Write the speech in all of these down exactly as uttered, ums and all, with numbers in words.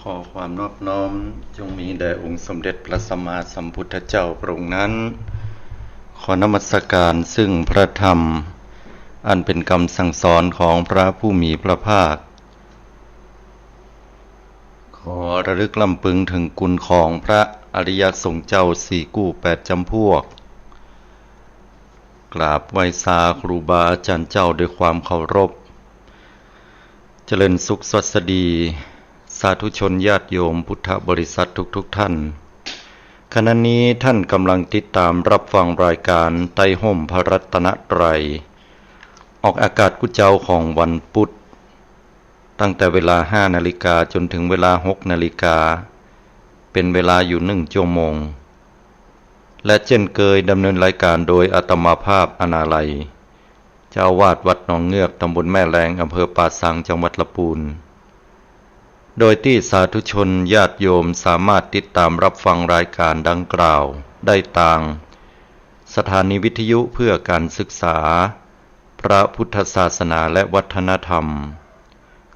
ขอความนอบน้อมจงมีแด่องค์สมเด็จพระสัมมาสัมพุทธเจ้าพระองค์นั้น ขอนมัสการซึ่งพระธรรม อันเป็นกำสั่งสอนของพระผู้มีพระภาค ขอระลึกรำพึงถึงคุณของพระอริยสงฆ์เจ้าสี่กู้แปดจำพวก กราบไหว้สาครูบาอาจารย์เจ้าด้วยความเคารพ เจริญสุขสวัสดี สาธุชนญาติโยมพุทธบริษัททุกๆ ท่าน ขณะนี้ท่านกำลังติดตามรับฟังรายการใต้ฮ่มพระรัตนตรัย ออกอากาศกู้เจ๊าของวันพุธ ตั้งแต่เวลาห้านาฬิกาจนถึงเวลาหกนาฬิกา เป็นเวลาอยู่หนึ่งชั่วโมง และเช่นเคยดำเนินรายการโดยอาตมาภาพ อนาลัย เจ้าอาวาสวัดหนองเงือก ตำบลแม่แลง อำเภอป่าซาง จังหวัดละปูน โดยตี้สาธุชนญาติโยมสามารถติดตามรับฟังรายการดังกล่าวได้ตางสถานีวิทยุเพื่อการศึกษาพระพุทธศาสนาและวัฒนธรรม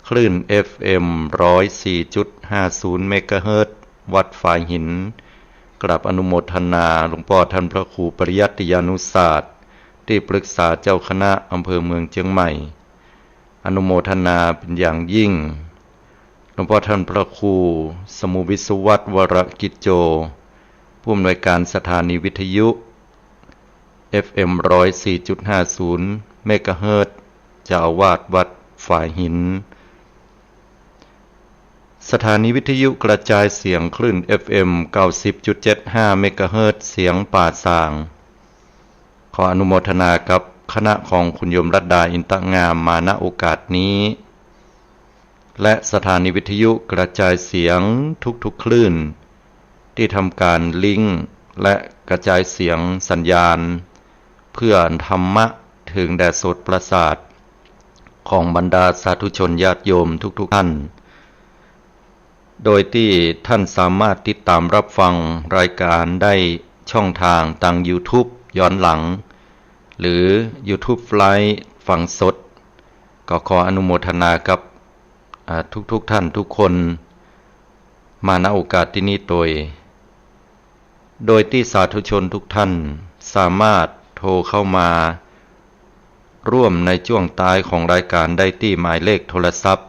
คลื่น เอฟเอ็ม ร้อยสี่จุดห้าศูนย์ เมกะเฮิรตซ์ วัดฝายหิน กราบอนุโมทนาหลวงป้อท่านพระครูปริยัติยานุศาสตร์ ตี้ปรึกษาเจ้าคณะอำเภอเมืองเจียงใหม่ อนุโมทนาเป็นอย่างยิ่ง หลวงป้อท่านพระครูสมุวิศวัตร วรกิจโจ ผู้อำนวยการสถานีวิทยุ เอฟเอ็ม ร้อยสี่จุดห้าศูนย์ เมกะเฮิรตซ์ เจ้าอาวาสวัดฝายหิน สถานีวิทยุกระจายเสียงคลื่น เอฟเอ็ม เก้าสิบจุดเจ็ดห้า เมกะเฮิรตซ์ เสียงป่าซาง ขออนุโมทนากับคณะของคุณโยมรัตดา อินตะงาม มา ณ โอกาสนี้ และสถานีวิทยุกระจายเสียงทุกๆ คลื่น ตี้ทำการลิงก์และกระจายเสียงสัญญาณ เพื่อธรรมะเถิงแด่โสตประสาทของบรรดาสาธุชนญาติโยมทุกๆ ท่าน โดยตี้ท่านสามารถติดตามรับฟังรายการได้ช่องทางตางยูทูบย้อนหลัง หรือยูทูบไลฟ์ฟังสด ก็ขออนุโมทนากับ อ่า ทุกๆ ท่านทุกคน มา ณ โอกาสตี้นี้โตย โดยตี้สาธุชนทุกท่านสามารถโทรเข้ามาร่วมในจ้วงต้ายของรายการได้ตี้หมายเลขโทรศัพท์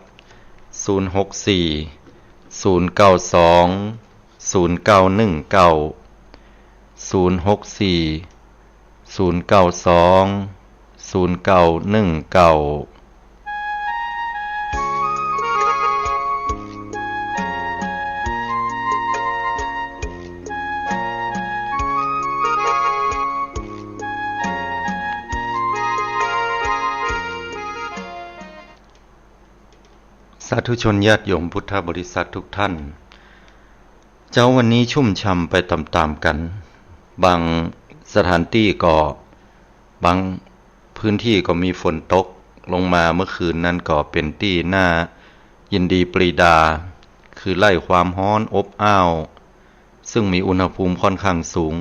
ศูนย์หกสี่ ศูนย์เก้าสอง ศูนย์เก้าหนึ่งเก้า ศูนย์หกสี่ ศูนย์เก้าสอง ศูนย์เก้าหนึ่งเก้า สาธุชนญาติโยมพุทธบริษัททุกท่าน เจ๊าวันนี้ชุ่มฉ่ำไปต๋ามๆ กั๋น บางสถานตี้ก็ บางพื้นที่ก็มีฝนตกลงมา เมื่อคืนนั้นก็เป๋นตี้น่ายินดีปรีดา คือไล่ความฮ้อนอบอ้าว ซึ่งมีอุณหภูมิค่อนข้างสูง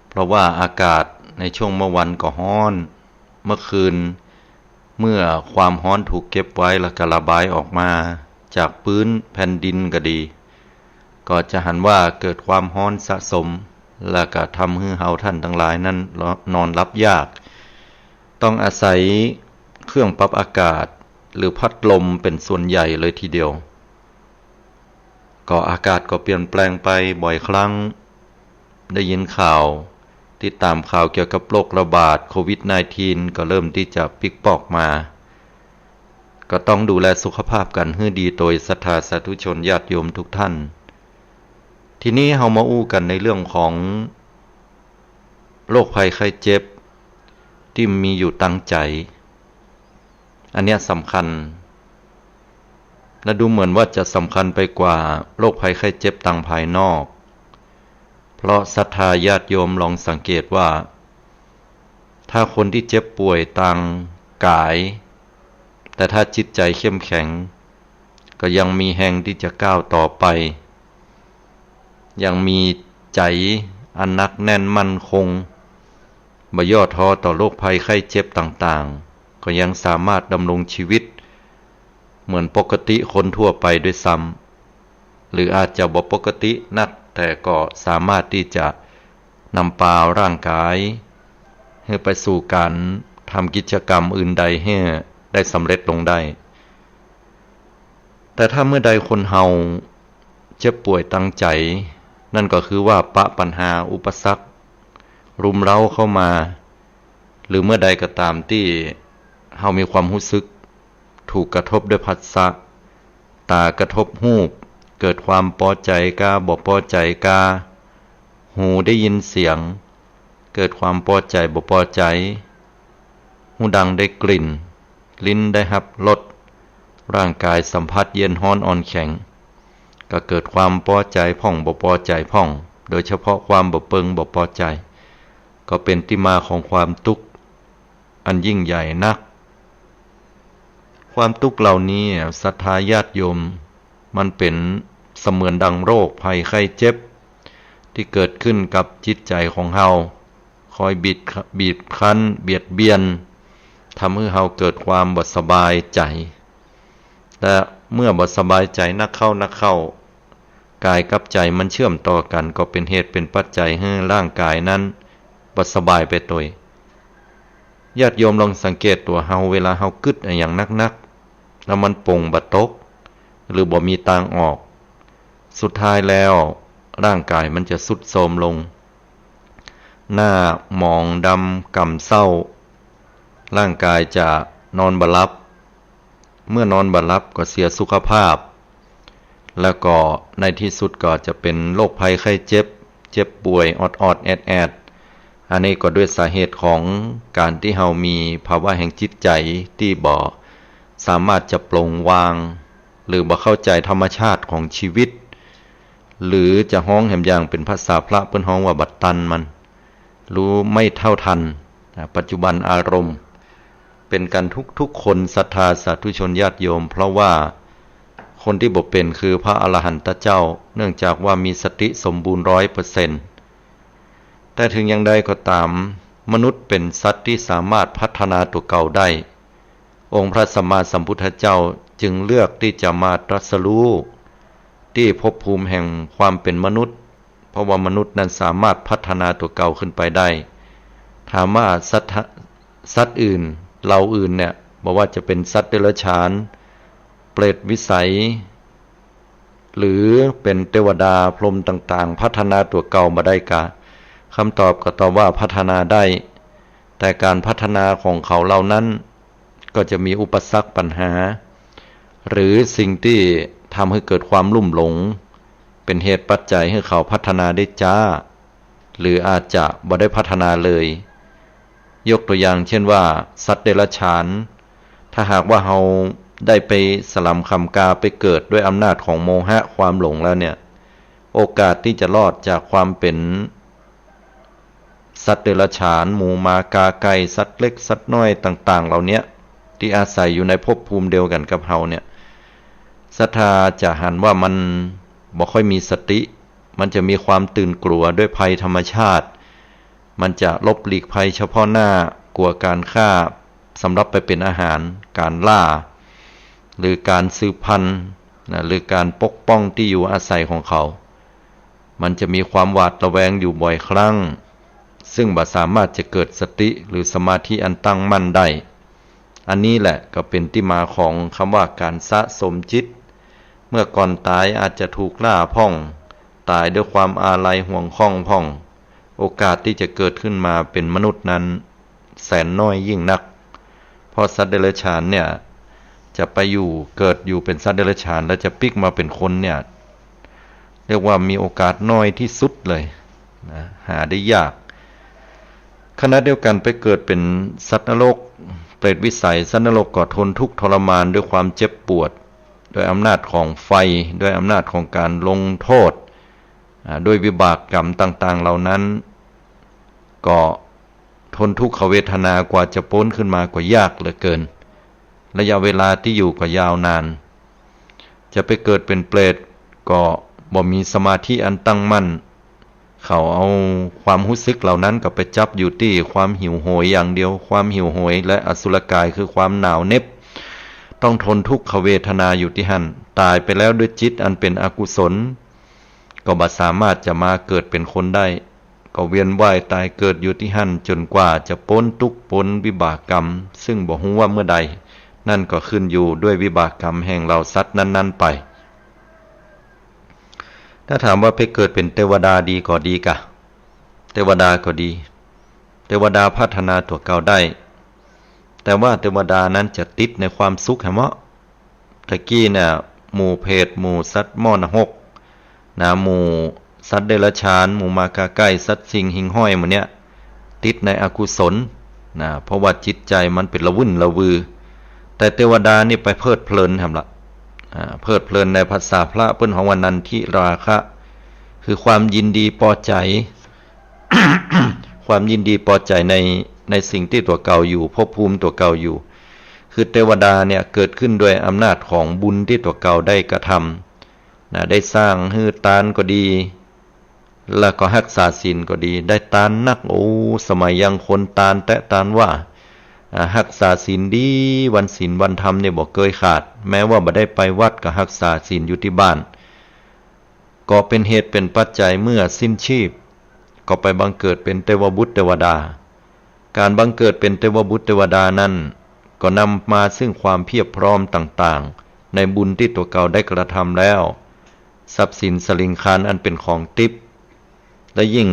เพราะว่าอากาศในช่วงเมื่อวันก็ฮ้อน เมื่อคืน เมื่อความฮ้อนถูกเก็บไว้แล้วก็ระบายออกมาจากปื๊นแผ่นดินก็ดี ก็จะหันว่าเกิดความฮ้อนสะสม แล้วก็ทำหื้อเฮาท่านตังหลายนั้นนอนหลับยาก ต้องอาศัยเครื่องปรับอากาศหรือพัดลมเป๋นส่วนใหญ่เลยทีเดียว ก็อากาศก็เปลี่ยนแปลงไปบ่อยครั้ง ได้ยินข่าว ติดต๋ามข่าวเกี่ยวกับโรคระบาดโควิดสิบเก้า ก็เริ่มตี้จะปิ๊กปอกมา ก็ต้องดูแลสุขภาพกั๋นหื้อดีโตย ศรัทธาสาธุชนญาติโยมทุกท่าน ทีนี้เฮามาอู้กั๋นในเรื่องของโรคภัยไข้เจ็บตี้มีอยู่ตางใจ๋ อันเนี้ยสำคัญ และดูเหมือนว่าจะสำคัญไปกว่าโรคภัยไข้เจ็บตางภายนอก เพราะศรัทธาญาติโยมลองสังเกตว่า ถ้าคนตี้เจ็บป่วยตางกาย แต่ถ้าจิตใจ๋เข้มแข็ง ก็ยังมีแฮงตี้จะก้าวต่อไป ยังมีใจ๋อันหนักแน่นมั่นคง บ่ย่อท้อต่อโรคภัยไข้เจ็บต่างๆ ก็ยังสามารถดำรงชีวิตเหมือนปกติคนทั่วไปด้วยซ้ หรืออาจจะบ่ปกตินัก แต่ก็สามารถตี้จะนำปาร่างก๋ายหื้อไปสู่ก๋านทำกิจกรรมอื่นใดหื้อได้สำเร็จลงได้ แต่ถ้าเมื่อใดคนเฮาเจ็บป่วยตางใจ๋ นั่นก็คือว่าปะปัญหาอุปสรรครุมเร้าเข้ามา หรือเมื่อใดก็ต๋ามตี้เฮามีความฮู้สึกถูกกระทบด้วยผัสสะ ต๋ากระทบฮูป เกิดความปอใจ๋กา บ่ปอใจ๋กา หูได้ยินเสียง เกิดความปอใจ๋บ่ปอใจ๋ ฮูดังได้กลิ่น ลิ้นได้ฮับรส ร่างก๋ายสัมผัสเย็นฮ้อนอ่อนแข็ง ก็เกิดความปอใจ๋พ่องบ่ปอใจ๋พ่อง โดยเฉพาะความบ่เปิงบ่ปอใจ๋ ก็เป๋นตี้มาของความตุ๊กข์อันยิ่งใหญ่นัก ความตุ๊กข์เหล่านี้ศรัทธาญาติโยม มันเป๋นเสมือนดังโรคภัยไข้เจ็บ ตี้เกิดขึ้นกับจิตใจ๋ของเฮา คอยบีบ บีบคั้นเบียดเบียน ทำหื้อเฮาเกิดความบ่สบายใจ๋ และเมื่อบ่สบายใจ๋นักเข้านักเข้า ก๋ายกับใจ๋มันเชื่อมต่อกั๋น ก็เป๋นเหตุเป๋นปัจจัยหื้อร่างก๋ายนั้นบ่สบายไปตวย ญาติโยมลองสังเกตตั๋วเฮา เวลาเฮากึ๊ดอะหยังนักๆ แล้วมันปลงบ่ตก หรือบ่มีตางออก สุดท้ายแล้วร่างก๋ายมันจะทรุดโทรมลง หน้าหมองดำก่ำเซ้า ร่างก๋ายจะนอนบ่หลับ เมื่อนอนบ่หลับก็เสียสุขภาพ แล้วก็ในตี้สุดก็จะเป๋นโรคภัยไข้เจ็บ เจ็บป่วยออดๆ แอดๆ อันนี้ก็ด้วยสาเหตุของก๋านตี้เฮามีภาวะแห่งจิตใจ๋ตี้บ่สามารถจะปลงวาง หรือบ่เข้าใจ๋ธรรมชาติของชีวิต หรือจะฮ้องแหมอย่างเป๋นภาษาพระเปิ้นฮ้องว่าบ่ตันมัน รู้ไม่เท่าทัน อ่า ปัจจุบันอารมณ์ เป๋นกั๋นทุกๆ คน ศรัทธาสาธุชนญาติโยม เพราะว่าคนตี้บ่เป๋นคือพระอรหันตเจ้า เนื่องจากว่ามีสติสมบูรณ์ร้อยเปอร์เซ็นต์ แต่เถิงอย่างใดก็ต๋าม มนุษย์เป๋นสัตว์ตี้สามารถพัฒนาตั๋วเก่าได้ องค์พระสัมมาสัมพุทธเจ้าจึงเลือกตี้จะมาตรัสรู้ตี้ภพภูมิแห่งความเป๋นมนุษย์ เพราะว่ามนุษย์นั้นสามารถพัฒนาตั๋วเก่าขึ้นไปได้ ถามว่าสัตว์ สัตว์อื่น เหล่าอื่นเนี่ย บ่ว่าจะเป๋นสัตว์เดรัจฉาน เปรตวิสัย หรือเป๋นเตวดาพรหมต่างๆ พัฒนาตั๋วเก่าบ่ได้กา คำตอบก็ตอบว่าพัฒนาได้ แต่ก๋านพัฒนาของเขาเหล่านั้น ก็จะมีอุปสรรคปัญหา หรือสิ่งตี้ทำหื้อเกิดความลุ่มหลง เป๋นเหตุปัจจัยหื้อเขาพัฒนาได้จ๊า หรืออาจจะบ่ได้พัฒนาเลย ยกตั๋วอย่างเช่นว่า สัตว์เดรัจฉาน ถ้าหากว่าเฮาได้ไปสลัมคำกา ไปเกิดด้วยอำนาจของโมหะความหลงแล้วเนี่ย โอกาสตี้จะรอดจากความเป๋น สัตว์เดรัจฉาน หมูหมากาไก่ สัตว์เล็กสัตว์น้อยต่างๆ เหล่าเนี้ย ตี้อาศัยอยู่ในภพภูมิเดียวกั๋นกับเฮาเนี่ย ศรัทธาจะหันว่ามันบ่ค่อยมีสติ มันจะมีความตื่นกลัวด้วยภัยธรรมชาติ มันจะหลบหลีกภัยเฉพาะหน้า กลัวก๋านฆ่าสำหรับไปเป๋นอาหาร ก๋านล่า หรือก๋านสืบพันธุ์ นะ หรือก๋านปกป้องตี้อยู่อาศัยของเขา มันจะมีความหวาดระแวงอยู่บ่อยครั้ง ซึ่งบ่สามารถจะเกิดสติหรือสมาธิอันตั้งมั่นได้ อันนี้แหละก็เป๋นตี้มาของคำว่าก๋านสะสมจิต เมื่อก่อนต๋ายอาจจะถูกล่าพ่อง ต๋ายด้วยความอาลัยห่วงข้องพ่อง โอกาสตี้จะเกิดขึ้นมาเป๋นมนุษย์นั้น แสนน้อยยิ่งนัก เพราะสัตว์เดรัจฉานเนี่ย จะไปอยู่ เกิดอยู่เป๋นสัตว์เดรัจฉาน แล้วจะปิ๊กมาเป๋นคนเนี่ย เรียกว่ามีโอกาสน้อยตี้สุดเลยนะ หาได้ยาก ขณะเดียวกั๋นไปเกิดเป๋นสัตว์นรก เปรตวิสัย สัตว์นรกก็ทนทุกข์ทรมานด้วยความเจ็บปวด ด้วยอำนาจของไฟ ด้วยอำนาจของก๋านลงโทษ อ่า ด้วยวิบากกรรมต่างๆ เหล่านั้น ก็ทนทุกขเวทนากว่าจะป๊นขึ้นมาก็ยากเหลือเกิน ระยะเวลาตี้อยู่ก็ยาวนาน จะไปเกิดเป๋นเปรตก็บ่มีสมาธิอันตั้งมั่น เขาเอาความฮู้สึกเหล่านั้นก็ไปจับอยู่ตี้ความหิวโหยอย่างเดียว ความหิวโหยและอสุรกายคือความหนาวเหน็บ ต้องทนทุกขเวทนาอยู่ตี้หั้น ต๋ายไปแล้วด้วยจิตอันเป๋นอกุศล ก็บ่สามารถจะมาเกิดเป๋นคนได้ ก็เวียนว่ายต๋ายเกิดอยู่ตี้หั้นจ๋นกว่าจะป๊นตุ๊กข์ป๊นวิบากกรรม ซึ่งบ่ฮู้ว่าเมื่อใด นั่นก็ขึ้นอยู่ด้วยวิบากกรรมแห่งเหล่าสัตว์นั้นๆ ไป ถ้าถามว่าไปเกิดเป๋นเตวดาดีก่อดีกา เตวดาก็ดี เตวดาพัฒนาตั๋วเก่าได้ แต่ว่าเตวดานั้นจะติดในความสุขแหมเนาะ ตะกี้เนี่ย หมู่เปรต หมู่สัตว์หม้อนรก นะ หมู่สัตว์เดรัจฉาน หมู่หมากาไก่ สัตว์สิงห์หิ่งห้อยหมู่เนี้ย ติดในอกุศล นะ เพราะว่าจิตใจ๋มันเป๋นระวุ่นระวือ แต่เตวดานี่ไปเพลิดเพลินแหมละ อ่า เพลิดเพลินในภาษาพระเปิ้นฮ้องว่านันทิราคะ คือความยินดีปอใจ๋ ความยินดีปอใจ๋ใน ในสิ่งตี้ตั๋วเก่าอยู่ ภพภูมิตั๋วเก่าอยู่ คือเตวดาเนี่ยเกิดขึ้นด้วยอำนาจของบุญตี้ตั๋วเก่าได้กระทำ นะ ได้สร้างหื้อตานก็ดี แล้วก็ฮักษาศีลก็ดี ได้ตานนัก โอ้ สมัยยังคนตานแต๊ตานว่า อ่า ฮักษาศีลดี วันศีลวันธรรมเนี่ยบ่เกยขาด แม้ว่าบ่ได้ไปวัดก็ฮักษาศีลอยู่ตี้บ้าน ก็เป๋นเหตุเป๋นปัจจัยเมื่อสิ้นชีพ ก็ไปบังเกิดเป๋นเตวบุตรเตวดา ก๋านบังเกิดเป๋นเตวบุตรเตวดานั้น ก็นำมาซึ่งความเพียบพร้อมต่างๆ ในบุญตี้ตั๋วเก่าได้กระทำแล้ว ทรัพย์สินสลิงคารอันเป๋นของติ๊บ และยิ่ง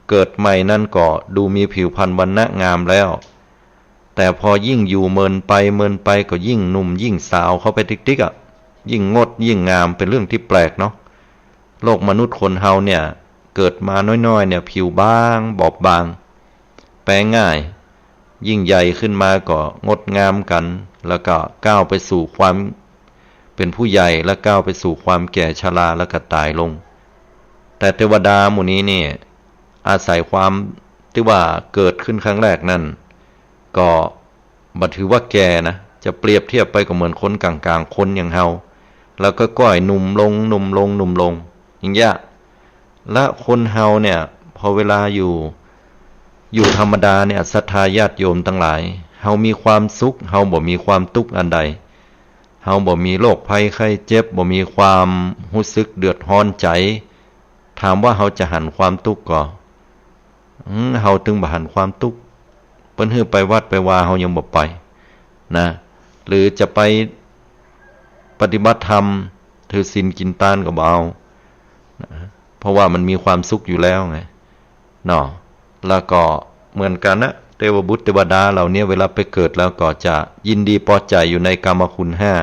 เกิดใหม่นั้นก็ดูมีผิวพรรณวรรณะงามแล้ว แต่พอยิ่งอยู่เมินไปเมินไปก็ยิ่งหนุ่มยิ่งสาวเข้าไปติ๊กๆ อะ ยิ่งงดยิ่งงาม เป๋นเรื่องตี้แปลกเนาะ โลกมนุษย์คนเฮาเนี่ย เกิดมาน้อยๆ เนี่ย ผิวบาง บอบบาง แปงง่าย ยิ่งใหญ่ขึ้นมาก็งดงามกั๋น แล้วก็ก้าวไปสู่ความเป๋นผู้ใหญ่ และก้าวไปสู่ความแก่ชรา แล้วก็ต๋ายลง แต่เตวดาหมู่นี้เนี่ย อาศัยความตี้ว่าเกิดขึ้นครั้งแรกนั้น ก็บ่ถือว่าแก่นะ จะเปรียบเทียบไปก็เหมือนคนก๋างๆ คนอย่างเฮา แล้วก็ก้อยหนุ่มลง หนุ่มลง หนุ่มลง อย่างเงี้ย และคนเฮาเนี่ย พอเวลาอยู่ อยู่ธรรมดาเนี่ย ศรัทธาญาติโยมตังหลาย เฮามีความสุข เฮาบ่มีความตุ๊กข์อันใด เฮาบ่มีโรคภัยไข้เจ็บ บ่มีความฮู้สึกเดือดฮ้อนใจ๋ ถามว่าเฮาจะหันความตุ๊กข์ก่อ อืม เฮาตึงบ่หันความตุ๊กข์ เปิ้นหื้อไปวัดไปวา เฮายังบ่ไป นะ หรือจะไปปฏิบัติธรรม ถือศีลกิ๋นตานก็บ่เอา นะ เพราะว่ามันมีความสุขอยู่แล้วไง เนาะ แล้วก็เหมือนกั๋นนะ เตวบุตรเตวดาเหล่านี้เวลาไปเกิดแล้วก็จะยินดีปอใจ๋อยู่ในกามคุณห้า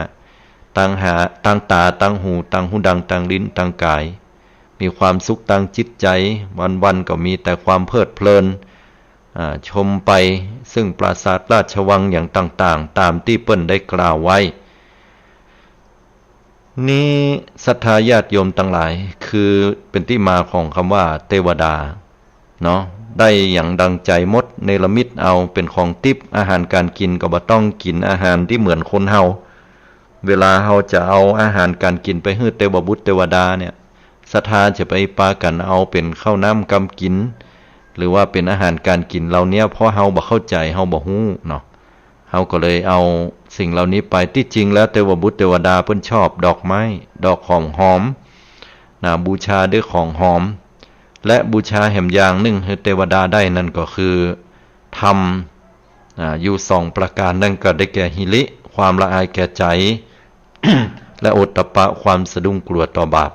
ตางหา ตางต๋า ตางหู ตางฮูดัง ตางลิ้น ตางก๋าย มีความสุขตางจิตใจ๋ วันๆ ก็มีแต่ความเพลิดเพลิน อ่า ชมไป ซึ่งปราสาทราชวังอย่างต่างๆ ต๋ามตี้เปิ้นได้กล่าวไว้ นี้ศรัทธาญาติโยมตังหลาย คือเป๋นตี้มาของกำว่าเตวดา เนาะ ได้หยังดังใจ๋หมด เนรมิตเอาเป๋นของติ๊บ อาหารก๋านกิ๋นก็บ่ต้องกิ๋นอาหารตี้เหมือนคนเฮา เวลาเฮาจะเอาอาหารก๋านกิ๋นไปหื้อเตวบุตรเตวดาเนี่ย ศรัทธาจะไปปากั๋นเอาเป๋นข้าวน้ำกำกิ๋น หรือว่าเป๋นอาหารก๋านกิ๋นเหล่าเนี้ย เพราะเฮาบ่เข้าใจ๋ เฮาบ่ฮู้เนาะ เฮาก็เลยเอาสิ่งเหล่านี้ไป ตี้จริงแล้วเตวบุตรเตวดาเปิ้นชอบดอกไม้ ดอกหอมๆ นะ บูชาด้วยของหอม และบูชาแหมอย่างนึ่งหื้อเตวดาได้นั่นก็คือธรรม อ่า อยู่สองประก๋าน นั่นก็ได้แก่หิริ ความละอายแก่ใจ๋ และโอตตัปปะ ความสะดุ้งกลัวต่อบาป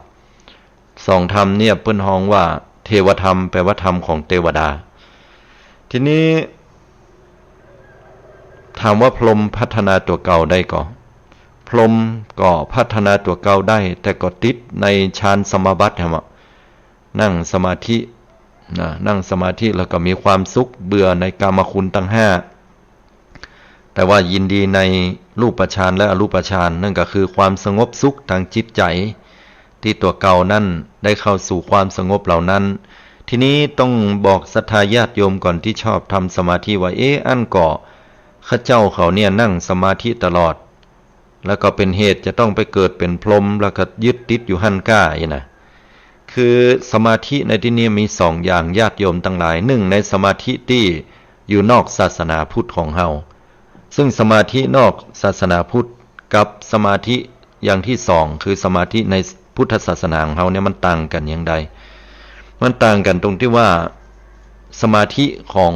สองธรรมเนี่ยเปิ้นฮ้องว่าเทวธรรม แปลว่าธรรมของเตวดา ทีนี้ ถามว่าพรหมพัฒนาตั๋วเก่าได้ก่อ พรหมก็พัฒนาตั๋วเก่าได้ แต่ก็ติดในฌานสมาบัติแหมเนาะ นั่งสมาธิ นะ นั่งสมาธิแล้วก็มีความสุข เบื่อในกามคุณตังห้า แต่ว่ายินดีในรูปฌานและอรูปฌาน นั่นก็คือความสงบสุขตางจิตใจ๋ ตี้ตั๋วเก่านั้นได้เข้าสู่ความสงบเหล่านั้น ทีนี้ต้องบอกศรัทธาญาติโยมก่อนตี้ชอบทำสมาธิว่า เอ๊ะ อั้นก่อ ข้าเจ้าเขาเนี่ยนั่งสมาธิตลอด แล้วก็เป๋นเหตุจะต้องไปเกิดเป๋นพรหม แล้วก็ยึดติดอยู่หั้นก้าอี้นะ คือสมาธิในตี้นี้มีสองอย่าง ญาติโยมตังหลาย นึ่งในสมาธิตี้อยู่นอกศาสนาพุทธของเฮา ซึ่งสมาธินอกศาสนาพุทธกับสมาธิ อย่างตี้สอง คือสมาธิในพุทธศาสนาของเฮาเนี่ยมันต่างกั๋นอย่างใด มันต่างกั๋นตรงตี้ว่าสมาธิของ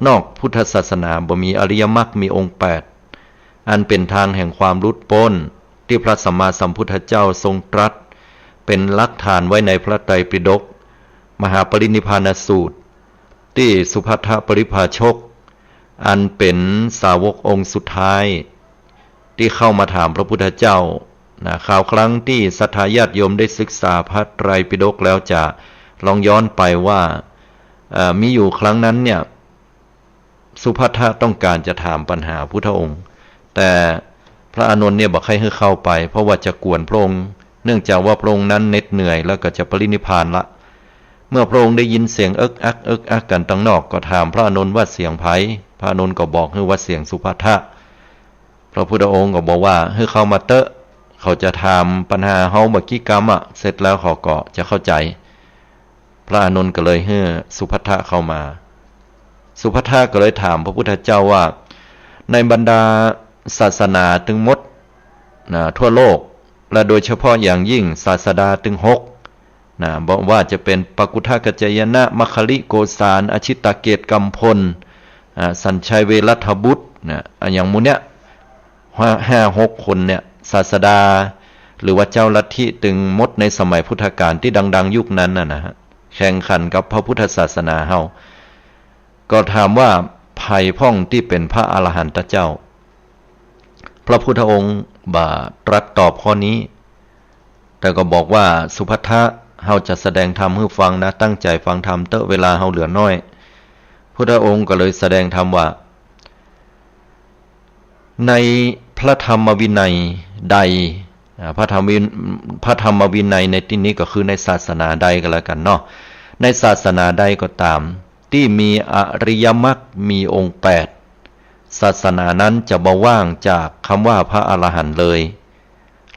นอกพุทธศาสนาบ่มีอริยมรรคมีองค์แปด อันเป๋นตางแห่งความหลุดป๊น ตี้พระสัมมาสัมพุทธเจ้าทรงตรัสเป๋นหลักฐานไว้ในพระไตรปิฎก มหาปรินิพพานสูตร ตี้สุภัททปริพาชก อันเป๋นสาวกองค์สุดท้าย ตี้เข้ามาถามพระพุทธเจ้านะ คราวครั้งตี้ศรัทธาญาติโยมได้ศึกษาพระไตรปิฎกแล้วจะลองย้อนไปว่า เอ่อ มีอยู่ครั้งนั้นเนี่ย สุภัททะต้องก๋านจะถามปัญหาพุทธองค์ แต่พระอานนท์เนี่ยบ่ใค่หื้อเข้าไป เพราะว่าจะกวนพระองค์ เนื่องจากว่าพระองค์นั้นเหน็ดเหนื่อยแล้วก็จะปรินิพพานละ เมื่อพระองค์ได้ยินเสียงเอิกอักเอิกอักกั๋นตังนอก ก็ถามพระอานนท์ว่าเสียงใผ พระอานนท์ก็บอกหื้อว่าเสียงสุภัททะ พระพุทธองค์ก็บอกว่าหื้อเข้ามาเต๊อะ เขาจะถามปัญหาเฮาบ่กี่กำอะ เสร็จแล้วเขาก็จะเข้าใจ๋ พระอานนท์ก็เลยหื้อสุภัททะเข้ามา สุภัททะก็เลยถามพระพุทธเจ้าว่า ในบรรดาศาสนาตึงหมดนะ ทั่วโลก และโดยเฉพาะอย่างยิ่งศาสดาตึงหกนะ บ่ว่าจะเป๋นปกุฏฒกัจจายนะ มัคคลิโกศาล อชิตเกตกำพล อ่า สัญชัยเวรัตถบุตรนะ อ่ะ อย่างหมู่เนี้ย ห้า ห้าหกคนเนี่ย ศาสดา หรือว่าเจ้าลัทธิตึงหมดในสมัยพุทธกาลตี้ดังๆ ยุคนั้นน่ะนะฮะ แข่งขันกับพระพุทธศาสนาเฮา ก็ถามว่าใผพ่องตี้เป๋นพระอรหันตเจ้า พระพุทธองค์บ่ตรัสตอบข้อนี้ แต่ก็บอกว่า สุภัททะ เฮาจะแสดงธรรมหื้อฟังนะ ตั้งใจ๋ฟังธรรมเต๊อะ เวลาเฮาเหลือน้อย พุทธองค์ก็เลยแสดงธรรมว่า ในพระธรรมวินัยใด อ่า พระธรรมวิน- พระธรรมวินัยในตี้นี้ก็คือในศาสนาใดก็แล้วกั๋นเนาะ ในศาสนาใดก็ต๋าม ตี้มีอริยมรรคมีองค์แปด ศาสนานั้นจะบ่ว่างจากกำว่าพระอรหันต์เลย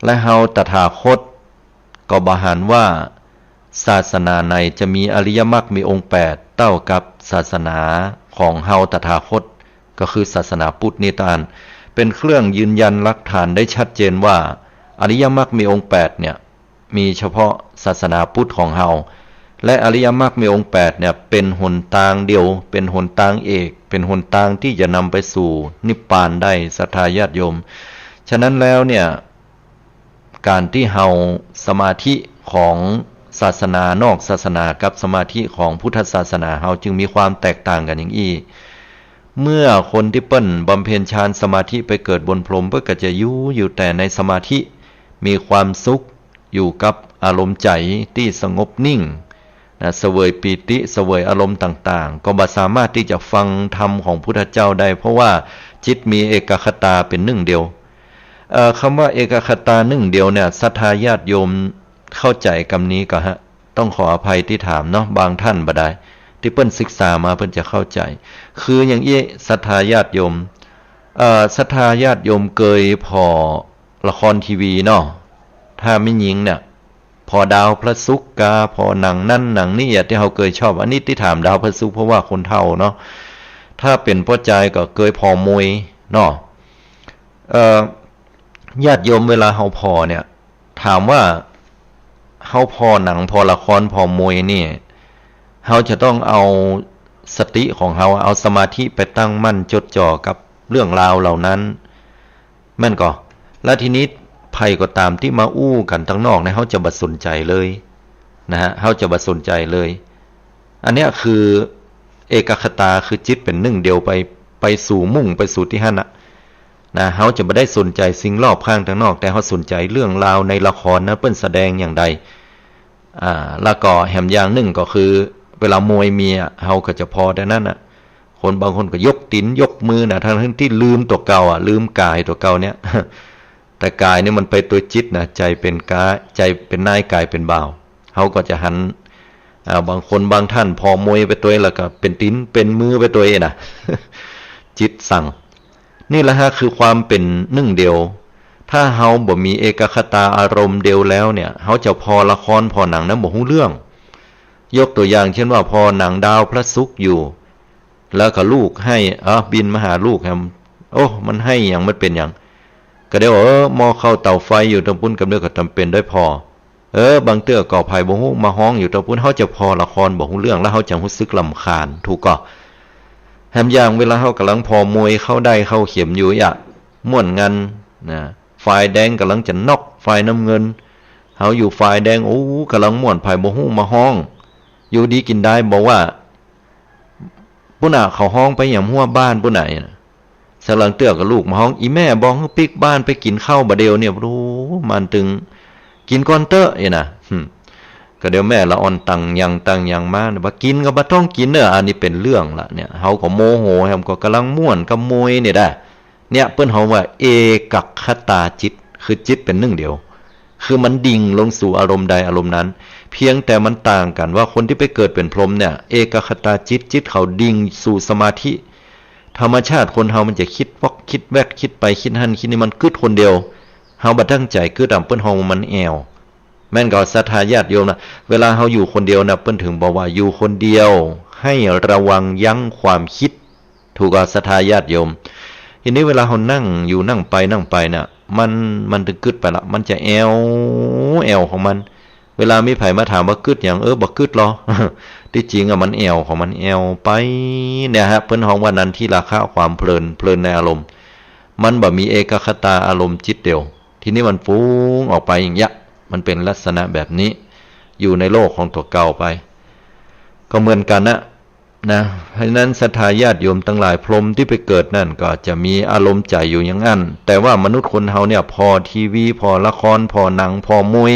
และเฮาตถาคตก็บ่หันว่าศาสนาไหนจะมีอริยมรรคมีองค์แปดเต้ากับศาสนาของเฮาตถาคต ก็คือศาสนาพุทธนี้ตาน เป๋นเครื่องยืนยันหลักฐานได้ชัดเจนว่าอริยมรรคมีองค์แปดเนี่ย มีเฉพาะศาสนาพุทธของเฮา และอริยมรรคมีองค์แปดเนี่ย เป๋นหนตางเดียว เป๋นหนตางเอก เป๋นหนตางตี้จะนำไปสู่นิพพานได้ ศรัทธาญาติโยม ฉะนั้นแล้วเนี่ย ก๋านตี้เฮาสมาธิของศาสนานอกศาสนากับสมาธิของพุทธศาสนาเฮาจึงมีความแตกต่างกั๋นอย่างอี้ เมื่อคนตี้เปิ้นบำเพ็ญฌานสมาธิไปเกิดบนพรหม เปิ้นก็จะอยู่ อยู่แต่ในสมาธิ มีความสุข อยู่กับอารมณ์ใจ๋ตี้สงบนิ่งนะ เสวยปีติ เสวยอารมณ์ต่างๆ ก็บ่สามารถตี้จะฟังธรรมของพุทธเจ้าได้ เพราะว่าจิตมีเอกคตาเป๋นหนึ่งเดียว เอ่อ กำว่าเอกคตาหนึ่งเดียวเนี่ย ศรัทธาญาติโยมเข้าใจ๋กำนี้ก่อฮะ ต้องขออภัยตี้ถามเนาะ บางต้านบ่ดาย ตี้เปิ้นศึกษามาเปิ้นจะเข้าใจ๋ คืออย่างอี้ ศรัทธาญาติโยม เอ่อ ศรัทธาญาติโยมเกยผ่อละครทีวีเนาะ ถ้าแม่ญิงเนี่ย ผ่อดาวพระศุกร์กา ผ่อหนังนั้นหนังนี้อะ ตี้เฮาเกยชอบ อันนี้ตี้ถามดาวพระศุกร์ เพราะว่าคนเฒ่าเนาะ ถ้าเป๋นป้อจายก็เกยผ่อมวยเนาะ เอ่อ ญาติโยมเวลาเฮาผ่อเนี่ย ถามว่าเฮาผ่อหนัง ผ่อละคร ผ่อมวยนี่ เฮาจะต้องเอาสติของเฮา เอาสมาธิไปตั้งมั่นจดจ่อกับเรื่องราวเหล่านั้น แม่นก่อ และทีนี้ใผก็ต๋ามตี้มาอู้กั๋นตังนอกเนี่ย เฮาจะบ่สนใจ๋เลยนะฮะ เฮาจะบ่สนใจ๋เลย อันเนี้ยคือเอกคตา คือจิตเป๋นหนึ่งเดียวไป ไปสู่มุ่งไปสู่ตี้หั้นน่ะนะ เฮาจะบ่ได้สนใจ๋สิ่งรอบข้างตังนอก แต่เฮาสนใจ๋เรื่องราวในละครนั้นเปิ้นแสดงอย่างใด อ่า แล้วก็แหมอย่างนึ่งก็คือ เวลามวยมีอะ เฮาก็จะผ่อแต่นั้นน่ะ คนบางคนก็ยกตี๋นยกมือน่ะ ทั้งๆ ตี้ลืมตั๋วเก่าอะ ลืมก๋ายตั๋วเก่าเนี่ย แต่ก๋ายนี่มันไปตวยจิตนะ ใจ๋เป๋นก๋าย ใจ๋เป๋นนาย ก๋ายเป๋นบ่าว เฮาก็จะหัน อ่า บางคนบางต้านผ่อมวยไปตวย แล้วก็เป๋นตี๋นเป๋นมือไปตวยนะ จิตสั่ง นี่แหละฮะ คือความเป๋นหนึ่งเดียว ถ้าเฮาบ่มีเอกคตาอารมณ์เดียวแล้วเนี่ย เฮาจะผ่อละครผ่อหนังนั้นบ่ฮู้เรื่อง ยกตั๋วอย่างเช่นว่า ผ่อหนังดาวพระศุกร์อยู่ แล้วก็ลูกไห้ เอ้อ บินมาหาลูกแหม โอ้ มันไห้หยัง มันเป๋นหยัง ก็เดี๋ยว เออ หม้อข้าวเต๋าไฟอยู่ตรงปุ้น ก็เดี๋ยวก็จ๋ำเป๋นได้ผ่อ เออ บางเตื้อก็ใผบ่ฮู้มาฮ้องอยู่ตรงปุ้น เฮาจะผ่อละครบ่ฮู้เรื่อง แล้วเฮาจะฮู้สึกรำคาญ ถูกก่อ แหมอย่างเวลาเฮาก่ำลังผ่อมวยเข้าด้ายเข้าเข็มอยู่อะ ม่วนงันนะ ฝ่ายแดงก่ำลังจะน็อกฝ่ายน้ำเงิน เฮาอยู่ฝ่ายแดง โอ้ ก่ำลังม่วน ใผบ่ฮู้มาฮ้อง อยู่ดีกิ๋นดายบอกว่า ปุ้นน่ะ เขาฮ้องไปหยังฮั้วบ้านปุ้นน่ะ สักลางเตื้อก็ลูกมาฮ้อง อี่แม่บอกหื้อปิ๊กบ้านไปกิ๋นข้าวบ่าเดี่ยวเนี่ย โอ้ มันตึง กิ๋นก่อนเต๊อะ เอ้ยนะ หึ ก็เดี๋ยวแม่ละอ่อนตังหยังตังหยังมา ว่ากิ๋นก็บ่ต้องกิ๋นเน่อ อันนี้เป๋นเรื่องละเนี่ย เฮาก็โมโห แหมก็ก่ำลังม่วนกับมวยเนี่ยได้ เนี่ยเปิ้นฮ้องว่าเอกัคคตาจิต คือจิตเป๋นนึ่งเดียว คือมันดิ่งลงสู่อารมณ์ใดอารมณ์นั้น เพียงแต่มันต่างกั๋นว่าคนตี้ไปเกิดเป๋นพรหมเนี่ย เอกัคคตาจิต จิตเขาดิ่งสู่สมาธิ ธรรมชาติคนเฮามันจะคิดวอกคิดแวก คิดไปคิดหั้นคิดนี่ มันกึ๊ดคนเดียว เฮาบ่ตั้งใจ๋กึ๊ดอะ เปิ้นฮ้องว่ามันแอ่ว แม่นก่อศรัทธาญาติโยมนะ เวลาเฮาอยู่คนเดียวนะ เปิ้นถึงบอกว่าอยู่คนเดียวให้ระวังยั้งความคิด ถูกก่อศรัทธาญาติโยม ทีนี้เวลาเฮานั่งอยู่นั่งไปนั่งไปน่ะ มัน มันตึงกึ๊ดไปละ มันจะแอ่ว แอ่วของมัน เวลามีใผมาถามว่ากึ๊ดหยัง เออ บ่กึ๊ดหรอ ตี้จริงอะมันแอ่วของมัน แอ่วไปเนี่ยฮะ เปิ้นฮ้องว่านันทิราคะ ความเพลิน เพลินในอารมณ์ มันบ่มีเอกัคคตาอารมณ์จิตเดียว ทีนี้มันฟุ้งออกไปอย่างเงี้ย มันเป๋นลักษณะแบบนี้ อยู่ในโลกของตั๋วเก่าไป ก็เหมือนกั๋นนะ นะ เพราะฉะนั้นศรัทธาญาติโยมตังหลาย พรหมตี้ไปเกิดนั่นก็จะมีอารมณ์ใจ๋อยู่อย่างอั้น แต่ว่ามนุษย์คนเฮาเนี่ย ผ่อทีวี ผ่อละคร ผ่อหนัง ผ่อมวย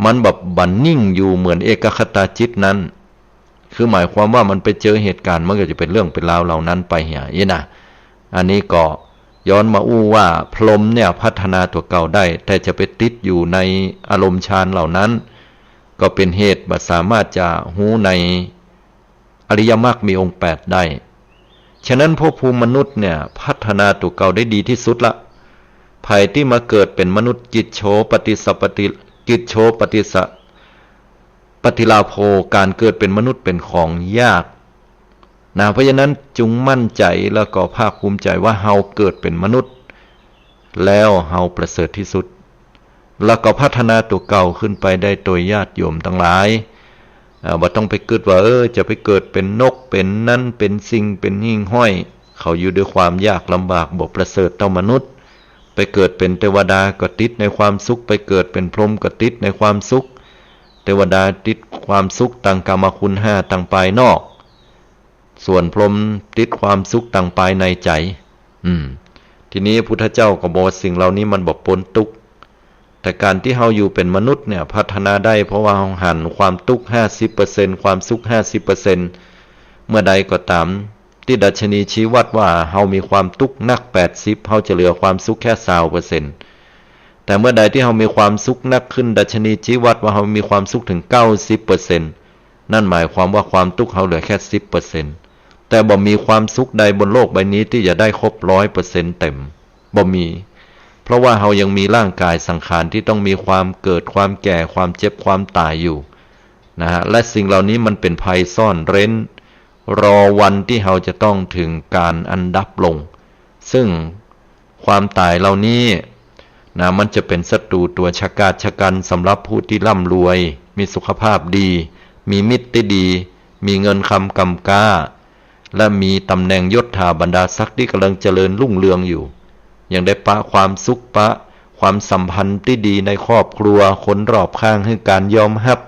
มันแบบบ่นิ่งอยู่เหมือนเอกัคคตาจิตนั้น คือหมายความว่ามันไปเจอเหตุการณ์ มันก็จะเป๋นเรื่องเป๋นราวเหล่านั้นไปเหีย อี้นะ อันนี้ก็ย้อนมาอู้ว่าพรหมเนี่ยพัฒนาตั๋วเก่าได้ แต่จะไปติดอยู่ในอารมณ์ฌานเหล่านั้น ก็เป๋นเหตุบ่สามารถจะฮู้ในอริยมรรคมีองค์แปดได้ ฉะนั้นภพภูมิมนุษย์เนี่ยพัฒนาตั๋วเก่าได้ดีตี้สุดละ ใผตี้มาเกิดเป๋นมนุษย์ กิจโฉปฏิสะปฏิ กิจโฉปฏิสะ ปฏิลาโภ ก๋านเกิดเป๋นมนุษย์เป๋นของยากนะ เพราะฉะนั้นจุงมั่นใจ๋แล้วก็ภาคภูมิใจ๋ว่าเฮาเกิดเป๋นมนุษย์ แล้วเฮาประเสริฐตี้สุด แล้วก็พัฒนาตั๋วเก่าขึ้นไปได้โตยญาติโยมตังหลาย เอ่อ บ่ต้องไปกึ๊ดว่า เออ จะไปเกิดเป๋นนก เป๋นนั้น เป๋นสิ่ง เป๋นหิ่งห้อย เขาอยู่ด้วยความยากลำบาก บ่ประเสริฐเต้ามนุษย์ ไปเกิดเป๋นเตวดาก็ติดในความสุข ไปเกิดเป๋นพรหมก็ติดในความสุข เตวดาติดความสุขตางกามคุณห้าตางปายนอก ส่วนพรหมติดความสุขตางปายในใจ๋ อืม ทีนี้พุทธเจ้าก็บอกว่าสิ่งเหล่านี้มันบ่ป๊นตุ๊กข์ แต่ก๋านตี้เฮาอยู่เป๋นมนุษย์เนี่ยพัฒนาได้ เพราะว่าเฮาหันความตุ๊กข์ห้าสิบเปอร์เซ็นต์ ความสุขห้าสิบเปอร์เซ็นต์ เมื่อใดก็ต๋าม ตี้ดัชนีย์ชี้วัดว่าเฮามีความตุ๊กข์นักแปดสิบ เฮาจะเหลือความสุขแค่ซาวเปอร์เซ็นต์ แต่เมื่อใดตี้เฮามีความสุขนักขึ้น ดัชนีย์ชี้วัดว่าเฮามีความสุขถึงเก้าสิบเปอร์เซ็นต์ นั่นหมายความว่าความตุ๊กข์เฮาเหลือแค่สิบเปอร์เซ็นต์ แต่บ่มีความสุขใดบนโลกใบนี้ตี้จะได้ครบร้อยเปอร์เซ็นต์เต๋ม บ่มี เพราะว่าเฮายังมีร่างก๋ายสังขารตี้ต้องมีความเกิด ความแก่ ความเจ็บ ความต๋ายอยู่นะฮะ และสิ่งเหล่านี้มันเป๋นภัยซ่อนเร้น รอวันตี้เฮาจะต้องถึงก๋านอันดับลง ซึ่งความต๋ายเหล่านี้นะ มันจะเป๋นศัตรูตั๋วฉกาจฉกันสำหรับผู้ตี้ร่ำรวย มีสุขภาพดี มีมิตรตี้ดี มีเงินคำกำก๊า และมีต๋ำแหน่งยศถาบรรดาศักดิ์ตี้ก่ำลังเจริญรุ่งเรืองอยู่ ยังได้ปะความสุข ปะความสัมพันธ์ตี้ดีในครอบครัว คนรอบข้างหื้อก๋านยอมฮับ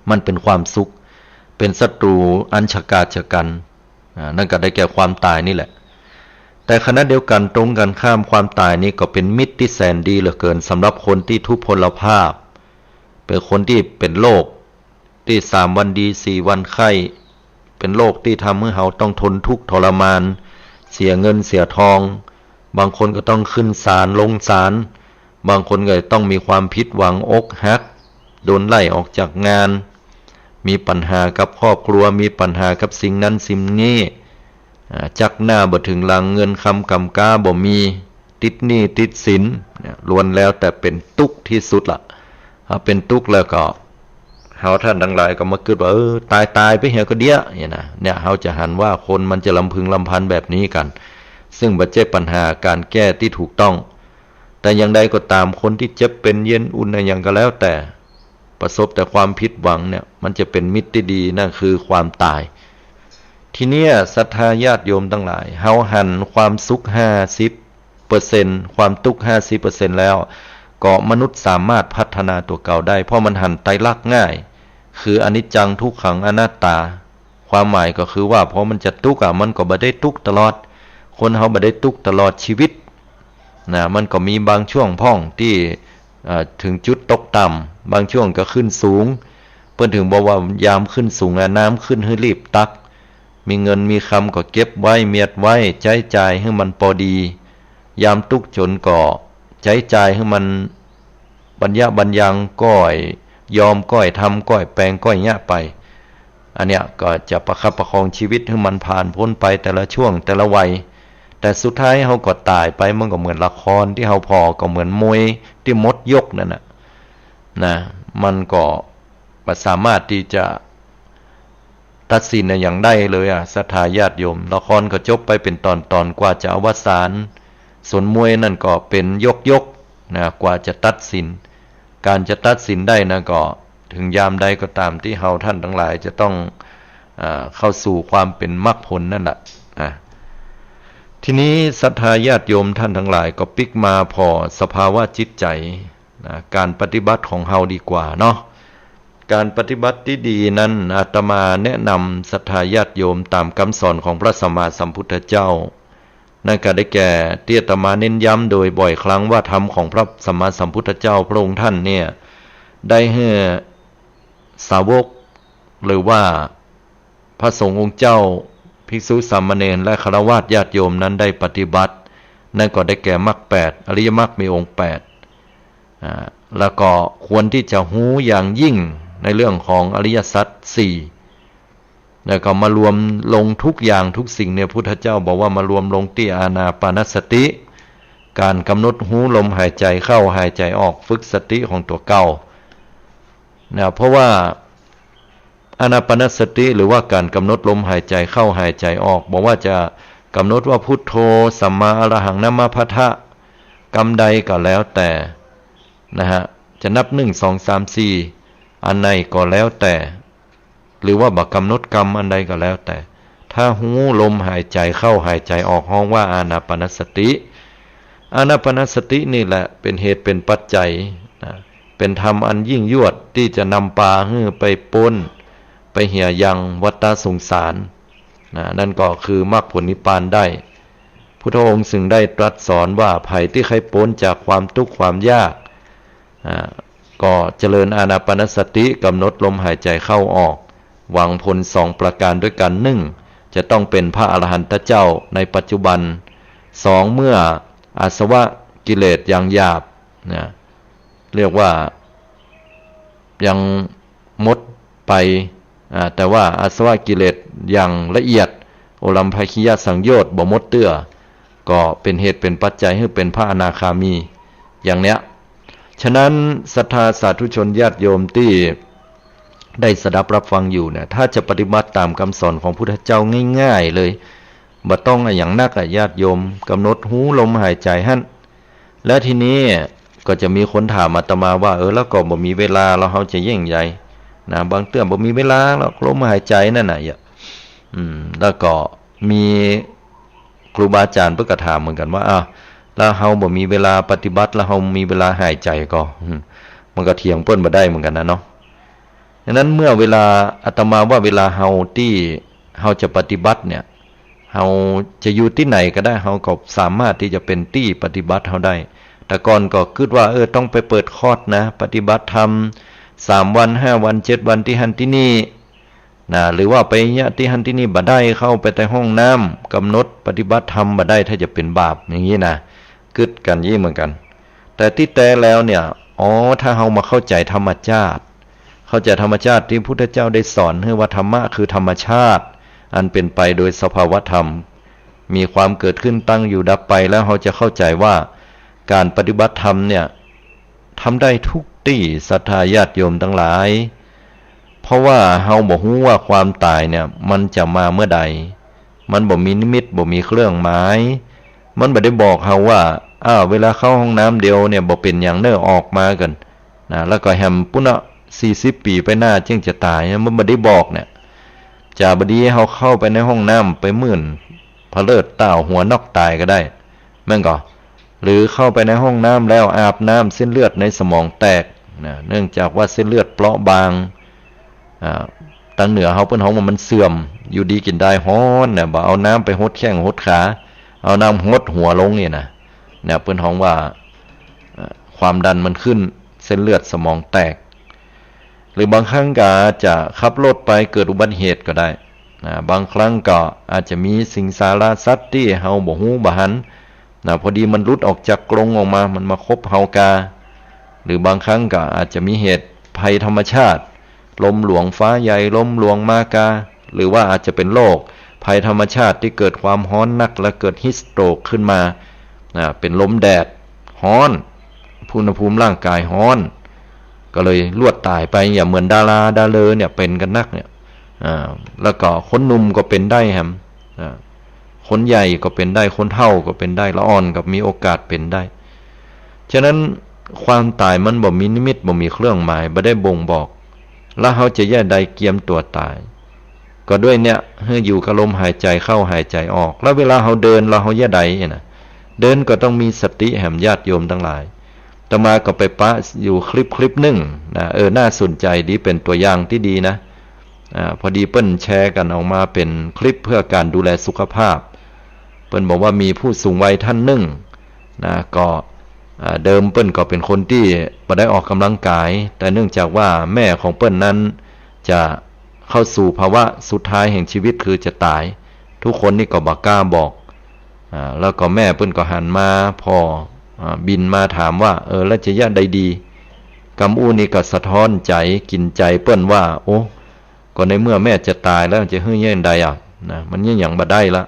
มันเป๋นความสุข เป๋นศัตรูอันฉกาจฉกัน อ่า นั่นก็ได้แก่ความต๋ายนี่แหละ แต่ขณะเดียวกั๋นตรงกั๋นข้าม ความต๋ายนี่ก็เป๋นมิตรตี้แสนดีเหลือเกิน สำหรับคนตี้ทุพพลภาพ เป๋นคนตี้เป๋นโรคตี้สามวันดีสี่วันไข้ เป๋นโรคตี้ทำหื้อเฮาต้องทนทุกข์ทรมาน เสียเงินเสียทอง บางคนก็ต้องขึ้นศาลลงศาล บางคนก็ต้องมีความผิดหวังอกหัก โดนไล่ออกจากงาน มีปัญหากับครอบครัว มีปัญหากับสิ่งนั้นสิ่งนี้ อ่า จักหน้าบ่ถึงหลัง เงินคำกำก๊าบ่มี ติดหนี้ติดสิน เนี่ย ล้วนแล้วแต่เป๋นตุ๊กข์ตี้สุดละ ถ้าเป๋นตุ๊กข์แล้วก็ เฮาต้านตังหลายก็มากึ๊ดว่า เออ ต๋ายต๋ายไปเหียก็เดี้ย เนี่ยนะ เนี่ย เฮาจะหันว่าคนมันจะรำพึงรำพันแบบนี้กั๋น ซึ่งบ่ใจ้ปัญหาก๋านแก้ตี้ถูกต้อง แต่อย่างใดก็ต๋าม คนตี้เจ็บเป๋นเย็นอุ่นอะหยังก็แล้วแต่ ประสบแต่ความผิดหวังเนี่ย มันจะเป๋นมิตรตี้ดี นั่นคือความต๋าย ทีเนี้ย ศรัทธาญาติโยมตังหลาย เฮาหันความสุขห้าสิบเปอร์เซ็นต์ ความตุ๊กข์ห้าสิบเปอร์เซ็นต์แล้ว ก็มนุษย์สามารถพัฒนาตั๋วเก่าได้ เพราะมันหันไตรลักษณ์ง่าย คืออนิจจัง ทุกขัง อนัตตา ความหมายก็คือว่า พอมันจะตุ๊กข์อะ มันก็บ่ได้ตุ๊กข์ตลอด คนเฮาบ่ได้ตุ๊กข์ตลอดชีวิตนะ มันก็มีบางช่วงพ่องตี้ เอ่อ เถิงจุดตกต่ำ บางช่วงก็ขึ้นสูง เปิ้นเถิงบอกว่ายามขึ้นสูงอะ น้ำขึ้นหื้อรีบตัก มีเงินมีคำก็เก็บไว้ เมียดไว้ ใจ๊จ่ายหื้อมันปอดี ยามตุ๊กข์จ๋นก็ใจ๊จ่ายหื้อมันบรรยะบรรยัง ก้อยยอม ก้อยทำ ก้อยแปง ก้อยเยียะไป อันเนี้ยก็จะประคับประคองชีวิตหื้อมันผ่านป๊นไปแต่ละช่วงแต่ละวัย แต่สุดท้ายเฮาก็ต๋ายไป มันก็เหมือนละครตี้เฮาผ่อ ก็เหมือนมวยตี้หมดยกนั่นน่ะ นะ มันก็บ่สามารถตี้จะตัดสินอะหยังได้เลยอะ ศรัทธาญาติโยม ละครก็จบไปเป๋นต๋อนๆ กว่าจะอวสาน ส่วนมวยนั่นก็เป๋นยกๆ นะ กว่าจะตัดสิน ก๋านจะตัดสินได้นะ ก็เถิงยามใดก็ต๋ามตี้เฮาท่านตังหลายจะต้อง อ่า เข้าสู่ความเป๋นมรรคผลนั่นแหละ อ่ะ ทีนี้ศรัทธาญาติโยมท่านตังหลายก็ปิ๊กมาผ่อสภาวะจิตใจ๋ นะ ก๋านปฏิบัติของเฮาดีกว่าเนาะ ก๋านปฏิบัติตี้ดีนั้น อาตมาแนะนำศรัทธาญาติโยมต๋ามกำสอนของพระสัมมาสัมพุทธเจ้า นั่นก็ได้แก่ตี้อาตมาเน้นย้ำโดยบ่อยครั้งว่าธรรมของพระสัมมาสัมพุทธเจ้าพระองค์ท่านเนี่ย ได้หื้อสาวก หรือว่าพระสงฆ์องค์เจ้า ภิกษุสามเณร และฆราวาสญาติโยมนั้นได้ปฏิบัติ นั่นก็ได้แก่มรรคแปด อริยมรรคมีองค์แปด อ่า แล้วก็ควรตี้จะฮู้อย่างยิ่งในเรื่องของอริยสัจสี่ แล้วก็มารวมลงทุกอย่างทุกสิ่งเนี่ย พุทธเจ้าบอกว่ามารวมลงตี้อานาปานสติ ก๋านกำหนดฮู้ลมหายใจ๋เข้าหายใจ๋ออก ฝึกสติของตั๋วเก่า นะ เพราะว่าอานาปานสติ หรือว่าก๋านกำหนดลมหายใจ๋เข้าหายใจ๋ออก บ่ว่าจะกำหนดว่าพุทโธ สัมมาอรหัง นะมะพะทะ กำใดก็แล้วแต่ นะฮะ จะนับหนึ่ง สอง สาม สี่ อันใดก็แล้วแต่ หรือว่าบ่กำหนดกำอันใดก็แล้วแต่ ถ้าฮู้ลมหายใจ๋เข้าหายใจ๋ออก ฮ้องว่าอานาปานสติ อานาปานสตินี่แหละเป๋นเหตุเป๋นปัจจัยนะ เป๋นธรรมอันยิ่งยวดตี้จะนำปาหื้อไปป๊น ไปเหียยังวัฏสงสารนะ นั่นก็คือมรรคผลนิพพานได้ พุทธองค์จึงได้ตรัสสอนว่า ใผตี้ใค่ป๊นจากความตุ๊กข์ความยาก อ่า ก็เจริญอานาปานสติ กำหนดลมหายใจ๋เข้าออก หวังผลสองประก๋านด้วยกั๋น หนึ่ง จะต้องเป๋นพระอรหันตเจ้าในปัจจุบัน สอง เมื่ออาสวะกิเลสยังหยาบนะ เรียกว่ายังหมดไป อ่า แต่ว่าอาสวะกิเลสอย่างละเอียด โอรัมภคียสังโยชน์บ่หมดเตื้อ ก็เป๋นเหตุเป๋นปัจจัยหื้อเป๋นพระอนาคามี อย่างเนี้ย ฉะนั้นศรัทธาสาธุชนญาติโยมตี้ได้สดับรับฟังอยู่เนี่ย ถ้าจะปฏิบัติต๋ามกำสอนของพุทธเจ้าง่ายๆ เลย บ่ต้องอะหยังนักอะ ญาติโยม กำหนดฮู้ลมหายใจ๋หั้น แล้วทีนี้ก็จะมีคนถามอาตมาว่า เออ แล้วก็บ่มีเวลา แล้วเฮาจะเยียะใดนะ บางเตื้อบ่มีเวลาหรอก ลมหายใจ๋นั่นน่ะ อืม แล้วก็มีครูบาอาจ๋ารย์เปิ้นก็ถามเหมือนกั๋นว่า อ้าว แล้วเฮาบ่มีเวลาปฏิบัติ แล้วเฮามีเวลาหายใจ๋ก่อ อืม มันก็เถียงเปิ้นบ่ได้เหมือนกั๋นนะเนาะ ฉะนั้นเมื่อเวลา อาตมาว่าเวลาเฮาตี้เฮาจะปฏิบัติเนี่ย เฮาจะอยู่ตี้ไหนก็ได้ เฮาก็สามารถตี้จะเป๋นตี้ปฏิบัติเฮาได้ แต่ก่อนก็กึ๊ดว่า เออ ต้องไปเปิดคอร์สนะ ปฏิบัติธรรมสามวัน ห้าวัน เจ็ดวัน ตี้หั้นตี้นี่นะ หรือว่าไปเยียะตี้หั้นตี้นี่บ่ได้ เข้าไปแต่ห้องน้ำ กำหนดปฏิบัติธรรมบ่ได้ ถ้าจะเป๋นบาป อย่างนี้นะ กึ๊ดกั๋นอย่างนี้เหมือนกั๋น แต่ตี้แต๊แล้วเนี่ย อ๋อ ถ้าเฮามาเข้าใจ๋ธรรมชาติ เข้าใจ๋ธรรมชาติตี้พุทธเจ้าได้สอนหื้อว่าธรรมะคือธรรมชาติ อันเป๋นไปโดยสภาวธรรม มีความเกิดขึ้น ตั้งอยู่ ดับไป แล้วเฮาจะเข้าใจ๋ว่าก๋านปฏิบัติธรรมเนี่ย ทำได้ทุกตี้ ศรัทธาญาติโยมตังหลาย เพราะว่าเฮาบ่ฮู้ว่าความต๋ายเนี่ย มันจะมาเมื่อใด มันบ่มีนิมิต บ่มีเครื่องหมาย มันบ่ได้บอกเฮาว่า อ้าว เวลาเข้าห้องน้ำเดียวเนี่ย บ่เป๋นหยังเน่อ ออกมาก่อน นะ แล้วก็แหมปุ้นเนาะ สี่สิบปี๋ไปหน้าจึงจะต๋าย มันบ่ได้บอกเนี่ย จ๋าบ่ดีเฮาเข้าไปในห้องน้ำไปมื่นผะเลิดต้าวหัวน็อกต๋ายก็ได้ แม่นก่อ หรือเข้าไปในห้องน้ำแล้วอาบน้ำเส้นเลือดในสมองแตก นะ เนื่องจากว่าเส้นเลือดเปราะบาง อ่า ตางเหนือเฮาเปิ้นฮ้องว่ามันเสื่อม อยู่ดีกิ๋นดายฮ้อนนะ บ่เอาน้ำไปหดแข้งหดขา เอาน้ำหดหัวลงนี่นะ เนี่ยเปิ้นฮ้องว่า เอ่อ ความดันมันขึ้น เส้นเลือดสมองแตก หรือบางครั้งก็อาจจะขับรถไปเกิดอุบัติเหตุก็ได้นะ บางครั้งก็อาจจะมีสิงสารสัตว์ตี้เฮาบ่ฮู้บ่หันนะ พอดีมันหลุดออกจากกรงออกมา มันมาคบเฮากา หรือบางครั้งก็อาจจะมีเหตุภัยธรรมชาติ ลมหลวงฟ้าใหญ่ ลมหลวงมากา หรือว่าอาจจะเป็นโรคภัยธรรมชาติที่เกิดความฮ้อนนักและเกิดฮีทสโตรกขึ้นมา นะ เป็นลมแดดฮ้อน อุณหภูมิร่างกายฮ้อน ก็เลยลวดต๋ายไป อย่างเหมือนดาราดาเลอเนี่ยเป๋นกั๋นนักเนี่ย อ่า แล้วก็คนหนุ่มก็เป๋นได้แหม อ่า คนใหญ่ก็เป๋นได้ คนเฒ่าก็เป๋นได้ ละอ่อนก็มีโอกาสเป๋นได้ ฉะนั้นความต๋ายมันบ่มีนิมิต บ่มีเครื่องหมาย บ่ได้บ่งบอก แล้วเฮาจะเยียะใดเกียมตั๋วต๋าย ก็ด้วยเนี่ย หื้ออยู่กับลมหายใจ๋เข้าหายใจ๋ออก แล้วเวลาเฮาเดิน แล้วเฮาเยียะใดเนี่ยนะ เดินก็ต้องมีสติแหมญาติโยมตังหลาย อาตมาก็ไปปะอยู่คลิปคลิปนึ่งนะ เออ น่าสนใจ๋ดี เป๋นตั๋วอย่างตี้ดีนะ อ่า พอดีเปิ้นแชร์กั๋นออกมาเป๋นคลิปเพื่อการดูแลสุขภาพ เปิ้นบอกว่ามีผู้สูงวัยท่านนึ่งนะ ก็ อ่า เดิมเปิ้นก็เป๋นคนตี้บ่ได้ออกกำลังกาย แต่เนื่องจากว่าแม่ของเปิ้นนั้นจะเข้าสู่ภาวะสุดท้ายแห่งชีวิตคือจะต๋าย ทุกคนนี่ก็บ่กล้าบอก อ่า แล้วก็แม่เปิ้นก็หันมา ผ่อ อ่า บิณฑบาตมาถามว่า เออ แล้วจะเยียะใดดี กำอู้นี่ก็สะท้อนใจ๋ กิ๋นใจ๋เปิ้นว่า โอ้ ก็ในเมื่อแม่จะต๋ายแล้ว จะหื้อเยียะใดอะ นะ มันเยียะหยังบ่ได้ละ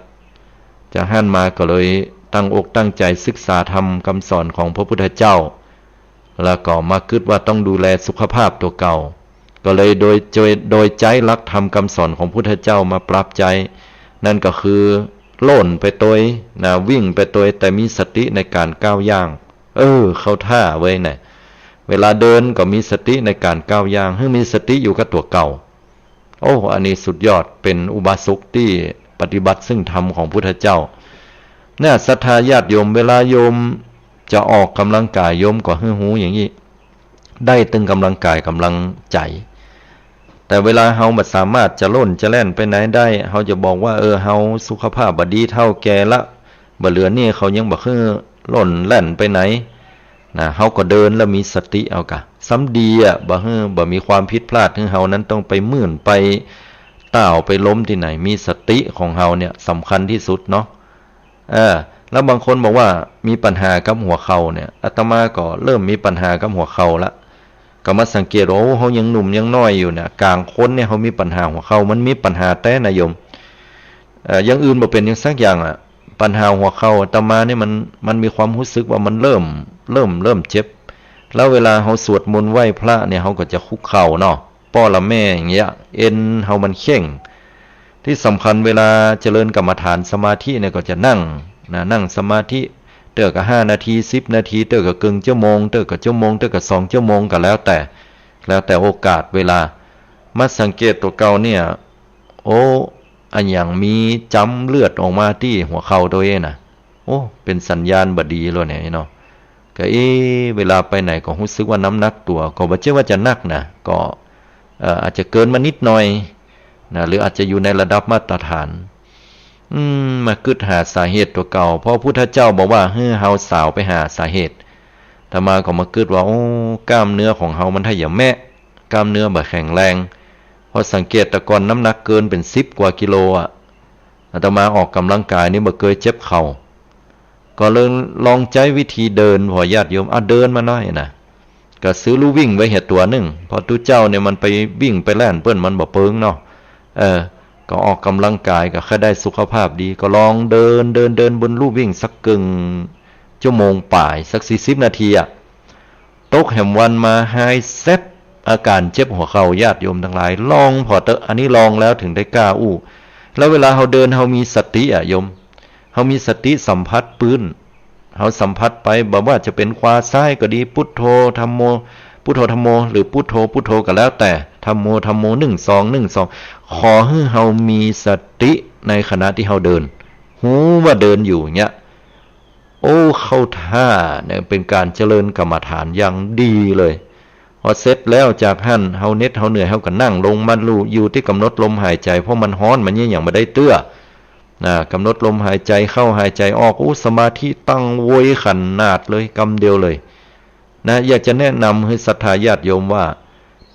จากหั้นมาก็เลยตั้งอกตั้งใจ๋ศึกษาธรรมกำสอนของพระพุทธเจ้า แล้วก็มากึ๊ดว่าต้องดูแลสุขภาพตั๋วเก่า ก็เลยโดย โดย โดยใจ๊หลักธรรมกำสอนของพุทธเจ้ามาปรับใจ๊ นั่นก็คือโล่นไปตวยนะ วิ่งไปตวย แต่มีสติในก๋านก้าวย่าง เออ เข้าท่าเว้ยนะ เวลาเดินก็มีสติในก๋านก้าวย่าง หื้อมีสติอยู่กับตั๋วเก่า โอ้ อันนี้สุดยอด เป๋นอุบาสกตี้ปฏิบัติซึ่งธรรมของพุทธเจ้า เนี่ย ศรัทธาญาติโยม เวลาโยมจะออกกำลังกาย โยมก็หื้อฮู้อย่างอี้ ได้ตึงกำลังกายกำลังใจ๋ แต่เวลาเฮาบ่สามารถจะโล่นจะแล่นไปไหนได้ เฮาจะบอกว่า เออ เฮาสุขภาพบ่ดี เฒ่าแก่ละ บ่เหลือนี่ เขายังบ่หื้อโล่นแล่นไปไหน นะ เฮาก็เดินแล้วมีสติเอากะ ซ้ำดีอะ บ่หื้อ บ่มีความผิดพลาด หื้อเฮานั้นต้องไปมื่นไปต้าวไปล้มตี้ไหน มีสติของเฮาเนี่ยสำคัญตี้สุดเนาะ เออ แล้วบางคนบอกว่ามีปัญหากับหัวเข่าเนี่ย อาตมาก็เริ่มมีปัญหากับหัวเข่าละ ก็มาสังเกตว่า โอ้ เฮายังหนุ่มยังน้อยอยู่เนี่ย ก๋างคนเนี่ยเฮามีปัญหาหัวเข่า มันมีปัญหาแต๊นะโยม เอ่อ อย่างอื่นบ่เป๋นหยังสักอย่างอะ ปัญหาหัวเข่าอาตมาเนี่ยมัน มันมีความฮู้สึกว่ามันเริ่ม เริ่ม เริ่มเจ็บ แล้วเวลาเฮาสวดมนต์ไหว้พระเนี่ย เฮาก็จะคุกเข่าเนาะ ป้อละแม่อย่างเงี้ย เอ็นเฮามันเข่ง ตี้สำคัญเวลาเจริญกรรมฐานสมาธิเนี่ยก็จะนั่งนะ นั่งสมาธิ เตื้อก็ห้านาที สิบนาที เตื้อก็เกิ่งจั่วโมง เตื้อก็จั่วโมง เตื้อก็สองจั่วโมง ก็แล้วแต่ แล้วแต่โอกาสเวลา มาสังเกตตั๋วเก่าเนี่ย โอ้ อะหยังมีจ๊ำเลือดออกมาตี้หัวเข่าตั๋วเองนะ โอ้ เป๋นสัญญาณบ่ดีแล้วเนี่ยเนาะ ก็ เอ๊ะ เวลาไปไหนก็ฮู้สึกว่าน้ำหนักตั๋วก็บ่ใจ้ว่าจะหนักนะ ก็ เอ่อ อาจจะเกินมานิดหน่อยนะ หรืออาจจะอยู่ในระดับมาตรฐาน อืม มากึ๊ดหาสาเหตุตั๋วเก่า เพราะพุทธเจ้าบอกว่าหื้อเฮาสาวไปหาสาเหตุ อาตมาก็มากึ๊ดว่า โอ้ กล้ามเนื้อของเฮามันถ้าจะแมะ กล้ามเนื้อบ่แข็งแรง เพราะสังเกตแต่ก่อนน้ำหนักเกินเป๋นสิบกว่ากิโลอะ อาตมาออกกำลังกายนี่บ่เกยเจ็บเข่า ก็เลยลองใจ๊วิธีเดิน ผ่อญาติโยม อ่ะ เดินมาหน้อยนะ ก็ซื้อลู่วิ่งไว้เหียตั๋วนึ่ง เพราะตุ๊เจ้าเนี่ยมันไปวิ่งไปแล่นเปิ้นมันบ่เปิงเนาะ เออ ก็ออกกำลังกาย ก็ค่อยได้สุขภาพดี ก็ลองเดิน เดิน เดินบนลู่วิ่งสักเกิ่งจั่วโมงป๋าย สักสี่สิบนาทีอะ ตกแหมวันมาหายแซ็บ อาก๋านเจ็บหัวเข่า ญาติโยมตังหลาย ลองผ่อเต๊อะ อันนี้ลองแล้วถึงได้กล้าอู้ แล้วเวลาเฮาเดินเฮามีสติอะโยม เฮามีสติสัมผัสปื๊น เฮาสัมผัสไป บ่ว่าจะเป๋นขวาซ้ายก็ดี พุทโธ ธัมโม พุทโธ ธัมโม หรือพุทโธ พุทโธก็แล้วแต่ ธัมโม ธัมโม หนึ่ง สอง หนึ่ง สอง ขอหื้อเฮามีสติในขณะตี้เฮาเดิน ฮู้ว่าเดินอยู่อย่างเงี้ย โอ้ เข้าท่าเนี่ย เป๋นก๋านเจริญกรรมฐานอย่างดีเลย พอเสร็จแล้วจากหั้น เฮาเหน็ดเฮาเหนื่อย เฮาก็นั่งลงมาลู่ อยู่ตี้ก๋ำหนดลมหายใจ๋ เพราะมันฮ้อน มันเยียะหยังบ่ได้เตื้อ นะ ก๋ำหนดลมหายใจ๋เข้าหายใจ๋ออก โอ้ สมาธิตั้งโวยขนาดเลย กำเดียวเลย นะ อยากจะแนะนำหื้อศรัทธาญาติโยมว่า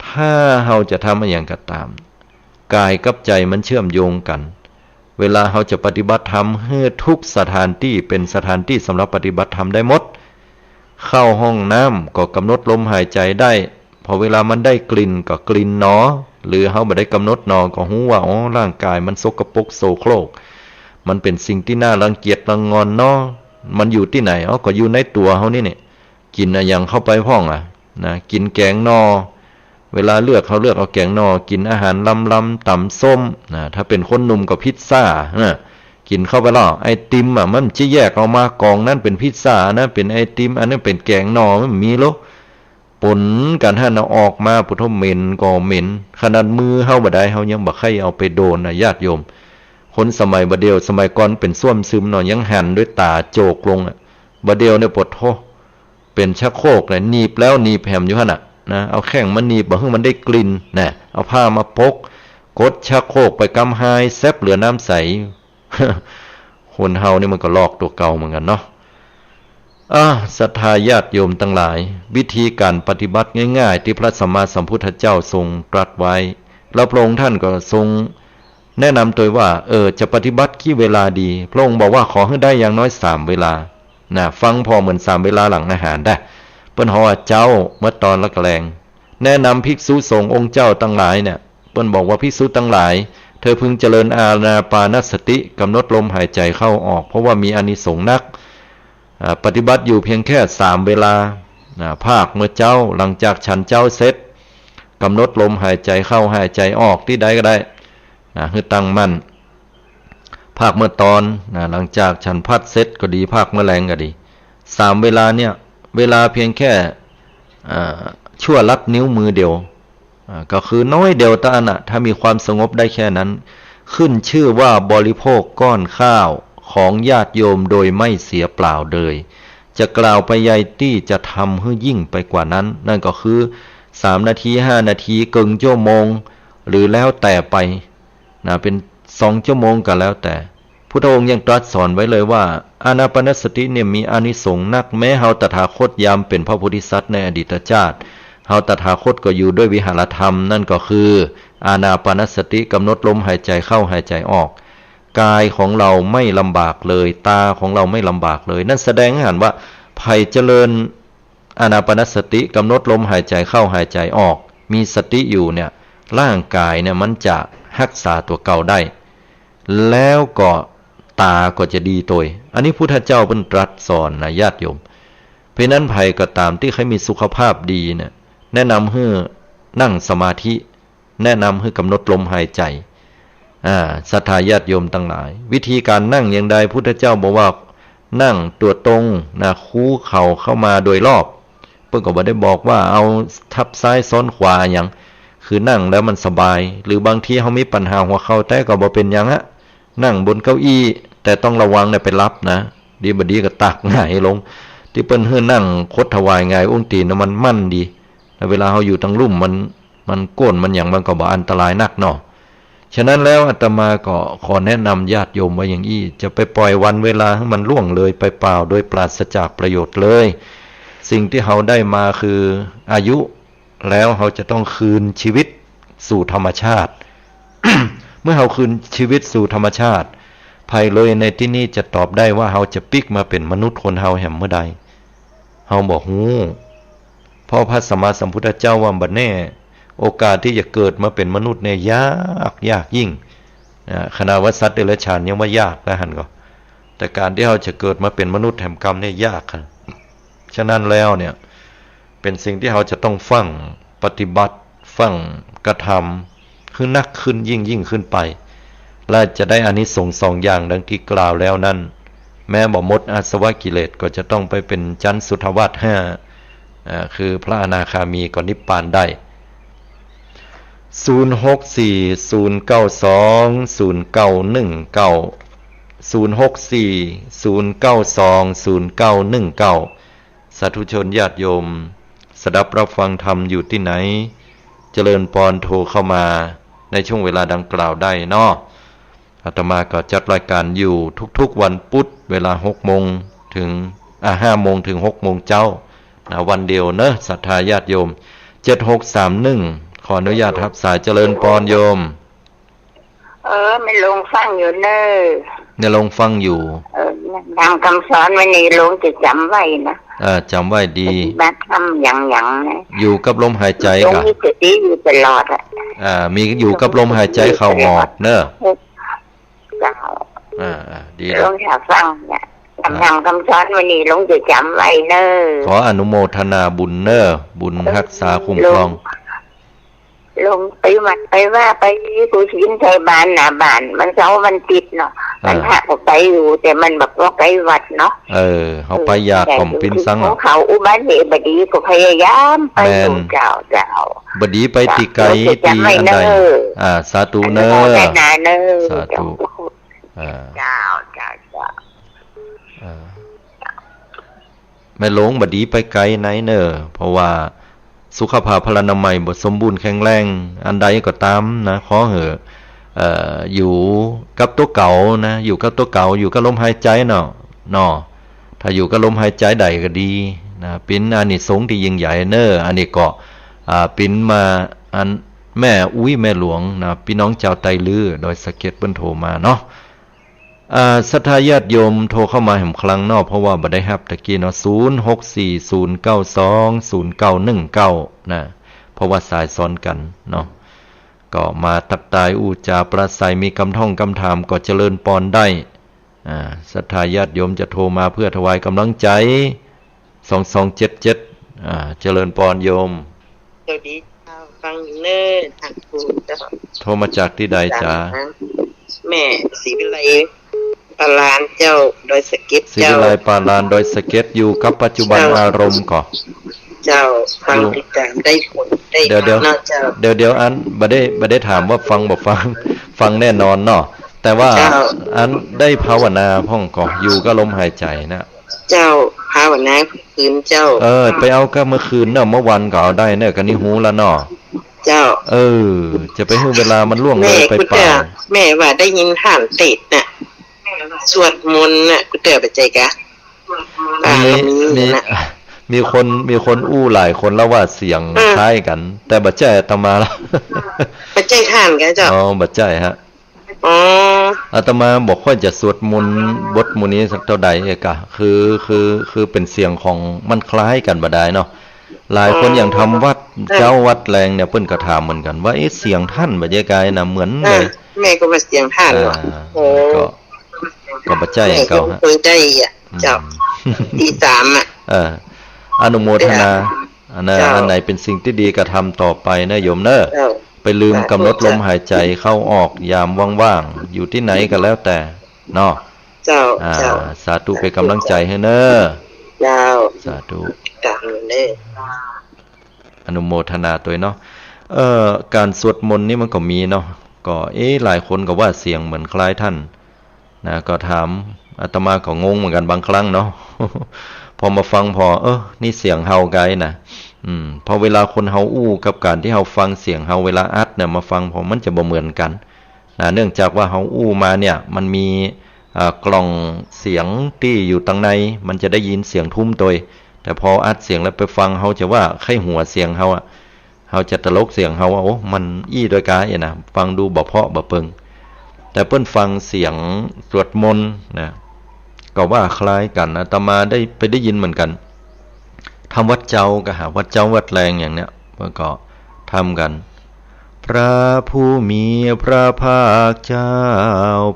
ถ้าเฮาจะทำอะหยังก็ต๋าม ก๋ายกับใจ๋มันเจื้อมโยงกั๋น เวลาเฮาจะปฏิบัติธรรม หื้อทุกสถานตี้เป๋นสถานตี้สำหรับปฏิบัติธรรมได้หมด เข้าห้องน้ำก็ก๋ำหนดลมหายใจ๋ได้ พอเวลามันได้กลิ่นก็กลิ่นหนอ หรือเฮาบ่ได้ก๋ำหนดหนอ ก็ฮู้ว่า อ๋อ ร่างก๋ายมันสกปรกโสโครก มันเป๋นสิ่งตี้น่ารังเกียจรังงอนเนาะ มันอยู่ตี้ไหน อ๋อ ก็อยู่ในตั๋วเฮานี่เนี่ย กิ๋นอะหยังเข้าไปพ่องอะ นะ กิ๋นแก๋งหน่อ เวลาเลือก เฮาเลือกเอาแก๋งหน่อ กิ๋นอาหารลำๆ ต๋ำส้ม นะ ถ้าเป๋นคนหนุ่มก็พิซซ่า นะ กิ๋นเข้าไปแล้ว ไอติมอะ มันจะแยกออกมา ก๋องนั้นเป๋นพิซซ่า อันนั้นเป๋นไอติม อันนั้นเป๋นแก๋งหน่อ มันมีโล ปนกั๋นหั้น เอาออกมา ปุโธ่ เหม็นก็เหม็น ขนาดมือเฮาบ่ได้ เฮายังบ่ใค่เอาไปโดนนะญาติโยม คนสมัยบ่าเดี่ยว สมัยก่อนเป๋นส้วมซึมเนาะ ยังหันด้วยต๋าโจกลงอะ บ่าเดี่ยวเนี่ย ปุโธ่ เป๋นชักโครกเนี่ย หนีบแล้วหนีบแหมอยู่หั้นน่ะ นะ เอาแข้งมาหนีบ บ่หื้อมันได้กลิ่น นะ เอาผ้ามาปก กดชักโครกไปกำฮาย แซบเหลือน้ำใส คนเฮานี่มันก็ลอกตั๋วเก่าเหมือนกั๋นเนาะ อ่า ศรัทธาญาติโยมตังหลาย วิธีก๋านปฏิบัติง่ายๆ ตี้พระสัมมาสัมพุทธเจ้าทรงตรัสไว้ แล้วพระองค์ท่านก็ทรงแนะนำตวยว่า เออ จะปฏิบัติกี่เวลาดี พระองค์บอกว่าขอหื้อได้อย่างน้อยสามเวลา นะ ฟังผ่อเหมือนสามเวลาหลังอาหารได้ เปิ้นฮ้องว่าเจ๊า เมื่อตอน แล้วก็แลง แนะนำภิกษุสงฆ์องค์เจ้าตังหลายเนี่ย เปิ้นบอกว่าภิกษุตังหลาย เธอพึงเจริญอานาปานสติ กำหนดลมหายใจ๋เข้าออก เพราะว่ามีอานิสงส์นัก อ่า ปฏิบัติอยู่เพียงแค่สามเวลา อ่า ภาคเมื่อเจ๊า หลังจากฉันเจ๊าเสร็จ กำหนดลมหายใจ๋เข้าหายใจ๋ออกตี้ใดก็ได้ นะ หื้อตั้งมั่น ภาคเมื่อตอน นะ หลังจากฉันภัตตาร์เสร็จก็ดี ภาคเมื่อแลงก็ดี สามเวลาเนี่ย เวลาเพียงแค่ อ่า ชั่วลัดนิ้วมือเดียว อ่า ก็คือน้อยเดียวเต้าอั้นน่ะ ถ้ามีความสงบได้แค่นั้น ขึ้นชื่อว่าบริโภคก้อนข้าวของญาติโยมโดยไม่เสียเปล่าเลย จะกล่าวไปใยตี้จะทำหื้อยิ่งไปกว่านั้น นั่นก็คือสามนาที ห้านาที เกิ่งชั่วโมง หรือแล้วแต่ไป นะ เป๋นสองชั่วโมงก็แล้วแต่ พุทธองค์ยังตรัสสอนไว้เลยว่า อานาปานสติเนี่ยมีอานิสงส์นัก แม้เฮาตถาคตยามเป๋นพระโพธิสัตว์ในอดีตชาติ เฮาตถาคตก็อยู่ด้วยวิหารธรรม นั่นก็คือ อานาปานสติ กำหนดลมหายใจ๋เข้าหายใจ๋ออก กายของเฮาไม่ลำบากเลย ต๋าของเฮาไม่ลำบากเลย นั่นแสดงหื้อหันว่า ใผเจริญ อานาปานสติ กำหนดลมหายใจ๋เข้าหายใจ๋ออก มีสติอยู่เนี่ย ร่างกายเนี่ยมันจะฮักษาตั๋วเก่าได้ แล้วก็ต๋าก็จะดีตวย อันนี้พุทธเจ้าเปิ้นตรัสสอนนะญาติโยม เพราะฉะนั้นใผก็ต๋ามตี้ใค่มีสุขภาพดีเนี่ย แนะนำหื้อนั่งสมาธิ แนะนำหื้อกำหนดลมหายใจ๋ อ่า ศรัทธาญาติโยมตังหลาย วิธีก๋านนั่งอย่างใด พุทธเจ้าบอกว่านั่งตั๋วตรงนะ คูเข่าเข้ามาโดยรอบ เปิ้นก็บ่ได้บอกว่าเอาทับซ้ายซ้อนขวาอะหยัง คือนั่งแล้วมันสบาย หรือบางทีเฮามีปัญหาหัวเข่าแต๊ก็บ่เป๋นหยังอะ นั่งบนเก้าอี้ แต่ต้องระวังเนี่ยไปหลับนะ ดีบ่ดีก็ตากหงายลง ตี้เปิ้นหื้อนั่งคดถวายหงายอุ้งตี๋นน่ะมันมั่นดี แล้วเวลาเฮาอยู่ตังลุ่มมัน มันโก้นมันหยังมันก็บ่อันตรายนักเนาะ ฉะนั้นแล้วอาตมาก็ขอแนะนำญาติโยมไว้อย่างอี้ จะไปปล่อยวันเวลาหื้อมันล่วงเลยไปเปล่า โดยปราศจากประโยชน์เลย สิ่งตี้เฮาได้มาคืออายุ แล้วเฮาจะต้องคืนชีวิตสู่ธรรมชาติ เมื่อเฮาคืนชีวิตสู่ธรรมชาติ ใผเลยในตี้นี่จะตอบได้ว่าเฮาจะปิ๊กมาเป๋นมนุษย์คนเฮาแหมเมื่อใด เฮาบ่ฮู้ เพราะพระสัมมาสัมพุทธเจ้าว่าบ่แน่ โอกาสตี้จะเกิดมาเป๋นมนุษย์เนี่ยยาก ยากยิ่ง นะ ขนาดว่าสัตว์เดรัจฉานยังว่ายากนะหันก่อ แต่ก๋านตี้เฮาจะเกิดมาเป๋นมนุษย์แหมกำเนี่ยยากอะ ฉะนั้นแล้วเนี่ย เป๋นสิ่งตี้เฮาจะต้องฟั่งปฏิบัติ ฟั่งกระทำ หื้อนักขึ้นยิ่งๆ ขึ้นไป และจะได้อานิสงส์สองอย่างดังตี้กล่าวแล้วนั้น แม้บ่หมดอาสวะกิเลสก็จะต้องไปเป๋นจั๊นสุทาวาสห้า อ่า คือพระอนาคามีก็นิพพานได้ ศูนย์หกสี่ ศูนย์เก้าสอง ศูนย์เก้าหนึ่งเก้า ศูนย์หกสี่ ศูนย์เก้าสอง ศูนย์เก้าหนึ่งเก้า สาธุชนญาติโยม สดับรับฟังธรรมอยู่ตี้ไหน เจริญปอนโทรเข้ามาในช่วงเวลาดังกล่าวได้เนาะ อาตมาก็จัดรายการอยู่ทุกๆวันพุธเวลาหกโมงถึง อ่า ห้าโมงถึงหกโมงเจ๊า นะ วันเดียวเนอะ ศรัทธาญาติโยม เจ็ดหกสามหนึ่ง ขออนุญาตฮับสาย เจริญปอนโยม เออ แม่หลวงฟังอยู่เน่อ แม่หลวงฟังอยู่ เออ ธรรมกำสอนวันนี้หลวงจะจ๋ำไว้นะ เออ จ๋ำไว้ดี ปฏิบัติธรรมอย่างๆ นะ อยู่กับลมหายใจ หลวง ก่ะ มีสติอยู่ตลอดอะ อ่า มีอยู่กับลมหายใจเข้าออกเน่อ เจ้า อ่า อ่า ดี หล ละ วงจะฟังเนี่ย อ่า ธรรมกำสอนวันนี้หลวงจะจ๋ำไว้เน่อ ขออนุโมทนาบุญเน่อ บุญ เออ ฮักษาคุ้มครอง หลวง หลวงไปวัดไปว่าไปกู้ศีลไถ่บ้านหน้าบ้าน วันเสาร์วันอาทิตย์เนาะ อ่า วันพระก็ไปอยู่ แต่มันแบบว่าใก้วัดเนาะ เออ เฮาไปอยาก เออ ก็บ่เป๋นสัง ของเขาอุบัติเหตุบ่ดีก็พยายามไปอยู่ แม่น เจ้า เจ้า บ่ดีไปตี้ไก๋ เจ้า ตี้อันใด เจ้า อ่า สาธุเน่อ อนุโมทนาเน่อ สาธุ เจ้า อ่า เจ้า เจ้า เจ้า อ่า แม่หลวงบ่ดีไปไก๋ไหนเน่อ เพราะว่าสุขภาพพลานามัยบ่สมบูรณ์แข็งแรง อันใดก็ต๋ามนะ ขอเหอะ เอ่อ อยู่กับตั๋วเก่านะ อยู่กับตั๋วเก่า อยู่กับลมหายใจเนาะ เนาะ ถ้าอยู่กับลมหายใจได้ก็ดีนะ เป๋นอานิสงส์ตี้ยิ่งใหญ่เน่อ อันนี้ก็ อ่า เป๋นมาอันแม่อุ๊ยแม่หลวงนะ ปี้น้องจาวไตลื้อดอยสะเก็ดเปิ้นโทรมาเนาะ อ่า ศรัทธาญาติโยมโทรเข้ามาแหมครั้งเนาะ เพราะว่าบ่ได้ฮับตะกี้เนาะ ศูนย์หกสี่ ศูนย์เก้าสอง ศูนย์เก้าหนึ่งเก้า นะ เพราะว่าสายซ้อนกั๋นเนาะ ก็มาตั๊กตายอู้จ๋าปราศรัย มีกำท่องกำถามก็เจริญปอนได้ อ่า ศรัทธาญาติโยมจะโทรมาเพื่อถวายกำลังใจ๋ สองสองเจ็ดเจ็ด อ่า เจริญปอนโยม สวัสดีเจ้า ฟังอยู่เน่อ ทางคุณเจ้า โทรมาจากตี้ใดจ๊ะ แม่ศรีวิไล ปาลานเจ้า ดอยสะเก็ด ศรีวิไล เจ้า ปาลาน ดอยสะเก็ด อยู่กับปัจจุบัน เจ้า อารมณ์ก่อ เจ้า ฟัง อยู่ ติดต๋ามได้ผล ได้ เดี๋ยว ธรรมะเจ้า เดี๋ยว เดี๋ยว อันบ่ได้ บ่ได้ถามว่าฟังบ่ฟัง ฟังแน่นอนเนาะ แต่ว่า เจ้า อันได้ภาวนาพ่องก่อ อยู่กับลมหายใจนะ เจ้า ภาวนาคืนเจ้า เออ ไปเอากับเมื่อคืนเนาะ เมื่อวันก็เอาได้เนาะ กะนี้ฮู้แล้วเนาะ เจ้า เออ จะไปหื้อเวลามันล่วงเลยไปเปล่า แม่กูเตื้อ แม่ว่าได้ยินต้านเตสน์น่ะ สวดมนต์น่ะ กูเตื้อบ่ใจ้กา มี บารมี มี น่ะ มีคน มีคนอู้หลายคนแล้วว่าเสียง เออ คล้ายกั๋น แต่บ่ใจ้อาตมาแล้ว บ่ใจ้ต้านกาเจ้า อ๋อ บ่ใจ้ฮะ อ๋อ อาตมาบ่ค่อยจะสวดมนต์บทหมู่นี้สักเท่าใดเอกะ คือ คือ คือเป๋นเสียงของมันคล้ายกั๋นบ่ดายเนาะ หลายคน อ๋อ อย่างทำวัด เออ เจ๊าวัดแลงเนี่ย เปิ้นก็ถามเหมือนกั๋นว่า เอ๊ะ เสียงต้านบ่ใจ้กายนะ เหมือนเลย เออ แม่ก็ว่าเสียงต้านว่ะ อ่า โอ้ ก็ ก็บ่ใจ้ แม่ก็ เก่าฮะ เคยได้อ่ะ อืม เจ้า ตี้สามอ่ะ เออ อนุโมทนา เจ้า อันน่ะ เจ้า อันไหนเป๋นสิ่งตี้ดีก็ทำต่อไปนะโยมเนอะ เจ้า ไปลืมกำหนดลมหายใจเข้าออกยามว่างๆ อยู่ตี้ไหนก็แล้วแต่เนาะ เจ้า อ่า เจ้า สาธุ เป๋นก๋ำลังใจ๋หื้อเนอะ เจ้า สาธุ ต๋ามเน่อ อนุโมทนาตวยเนาะ เอ่อ ก๋านสวดมนต์นี่มันก็มีเนาะ ก็ เอ๊ะ หลายคนก็ว่าเสียงเหมือนคล้ายต้าน นะ ก็ถาม อาตมาก็งงเหมือนกั๋นบางครั้งเนาะ พอมาฟังผ่อ เออ นี่เสียงเฮากายนะ อืม พอเวลาคนเฮาอู้กับก๋านตี้เฮาฟังเสียงเฮาเวลาอัดเนี่ย มาฟังผ่อมันจะบ่เหมือนกั๋นนะ เนื่องจากว่าเฮาอู้มาเนี่ย มันมี อ่า กล่องเสียงตี้อยู่ตังใน มันจะได้ยินเสียงทุ้มตวย แต่พออัดเสียงแล้วไปฟัง เฮาจะว่าใค่หัวเสียงเฮาอะ เฮาจะตลกเสียงเฮาว่า โอ้ มันอี้ตวยกาเอ๊ะนะ ฟังดูบ่เพราะบ่เปิง แต่เปิ้นฟังเสียงสวดมนต์นะ ก็ว่าคล้ายกั๋น อาตมาได้ไปได้ยินเหมือนกั๋น ทำวัดเจ๊าก็หา วัดเจ๊าวัดแลงอย่างเนี้ย เปิ้นก็ทำกั๋น พระผู้มีพระภาคเจ้า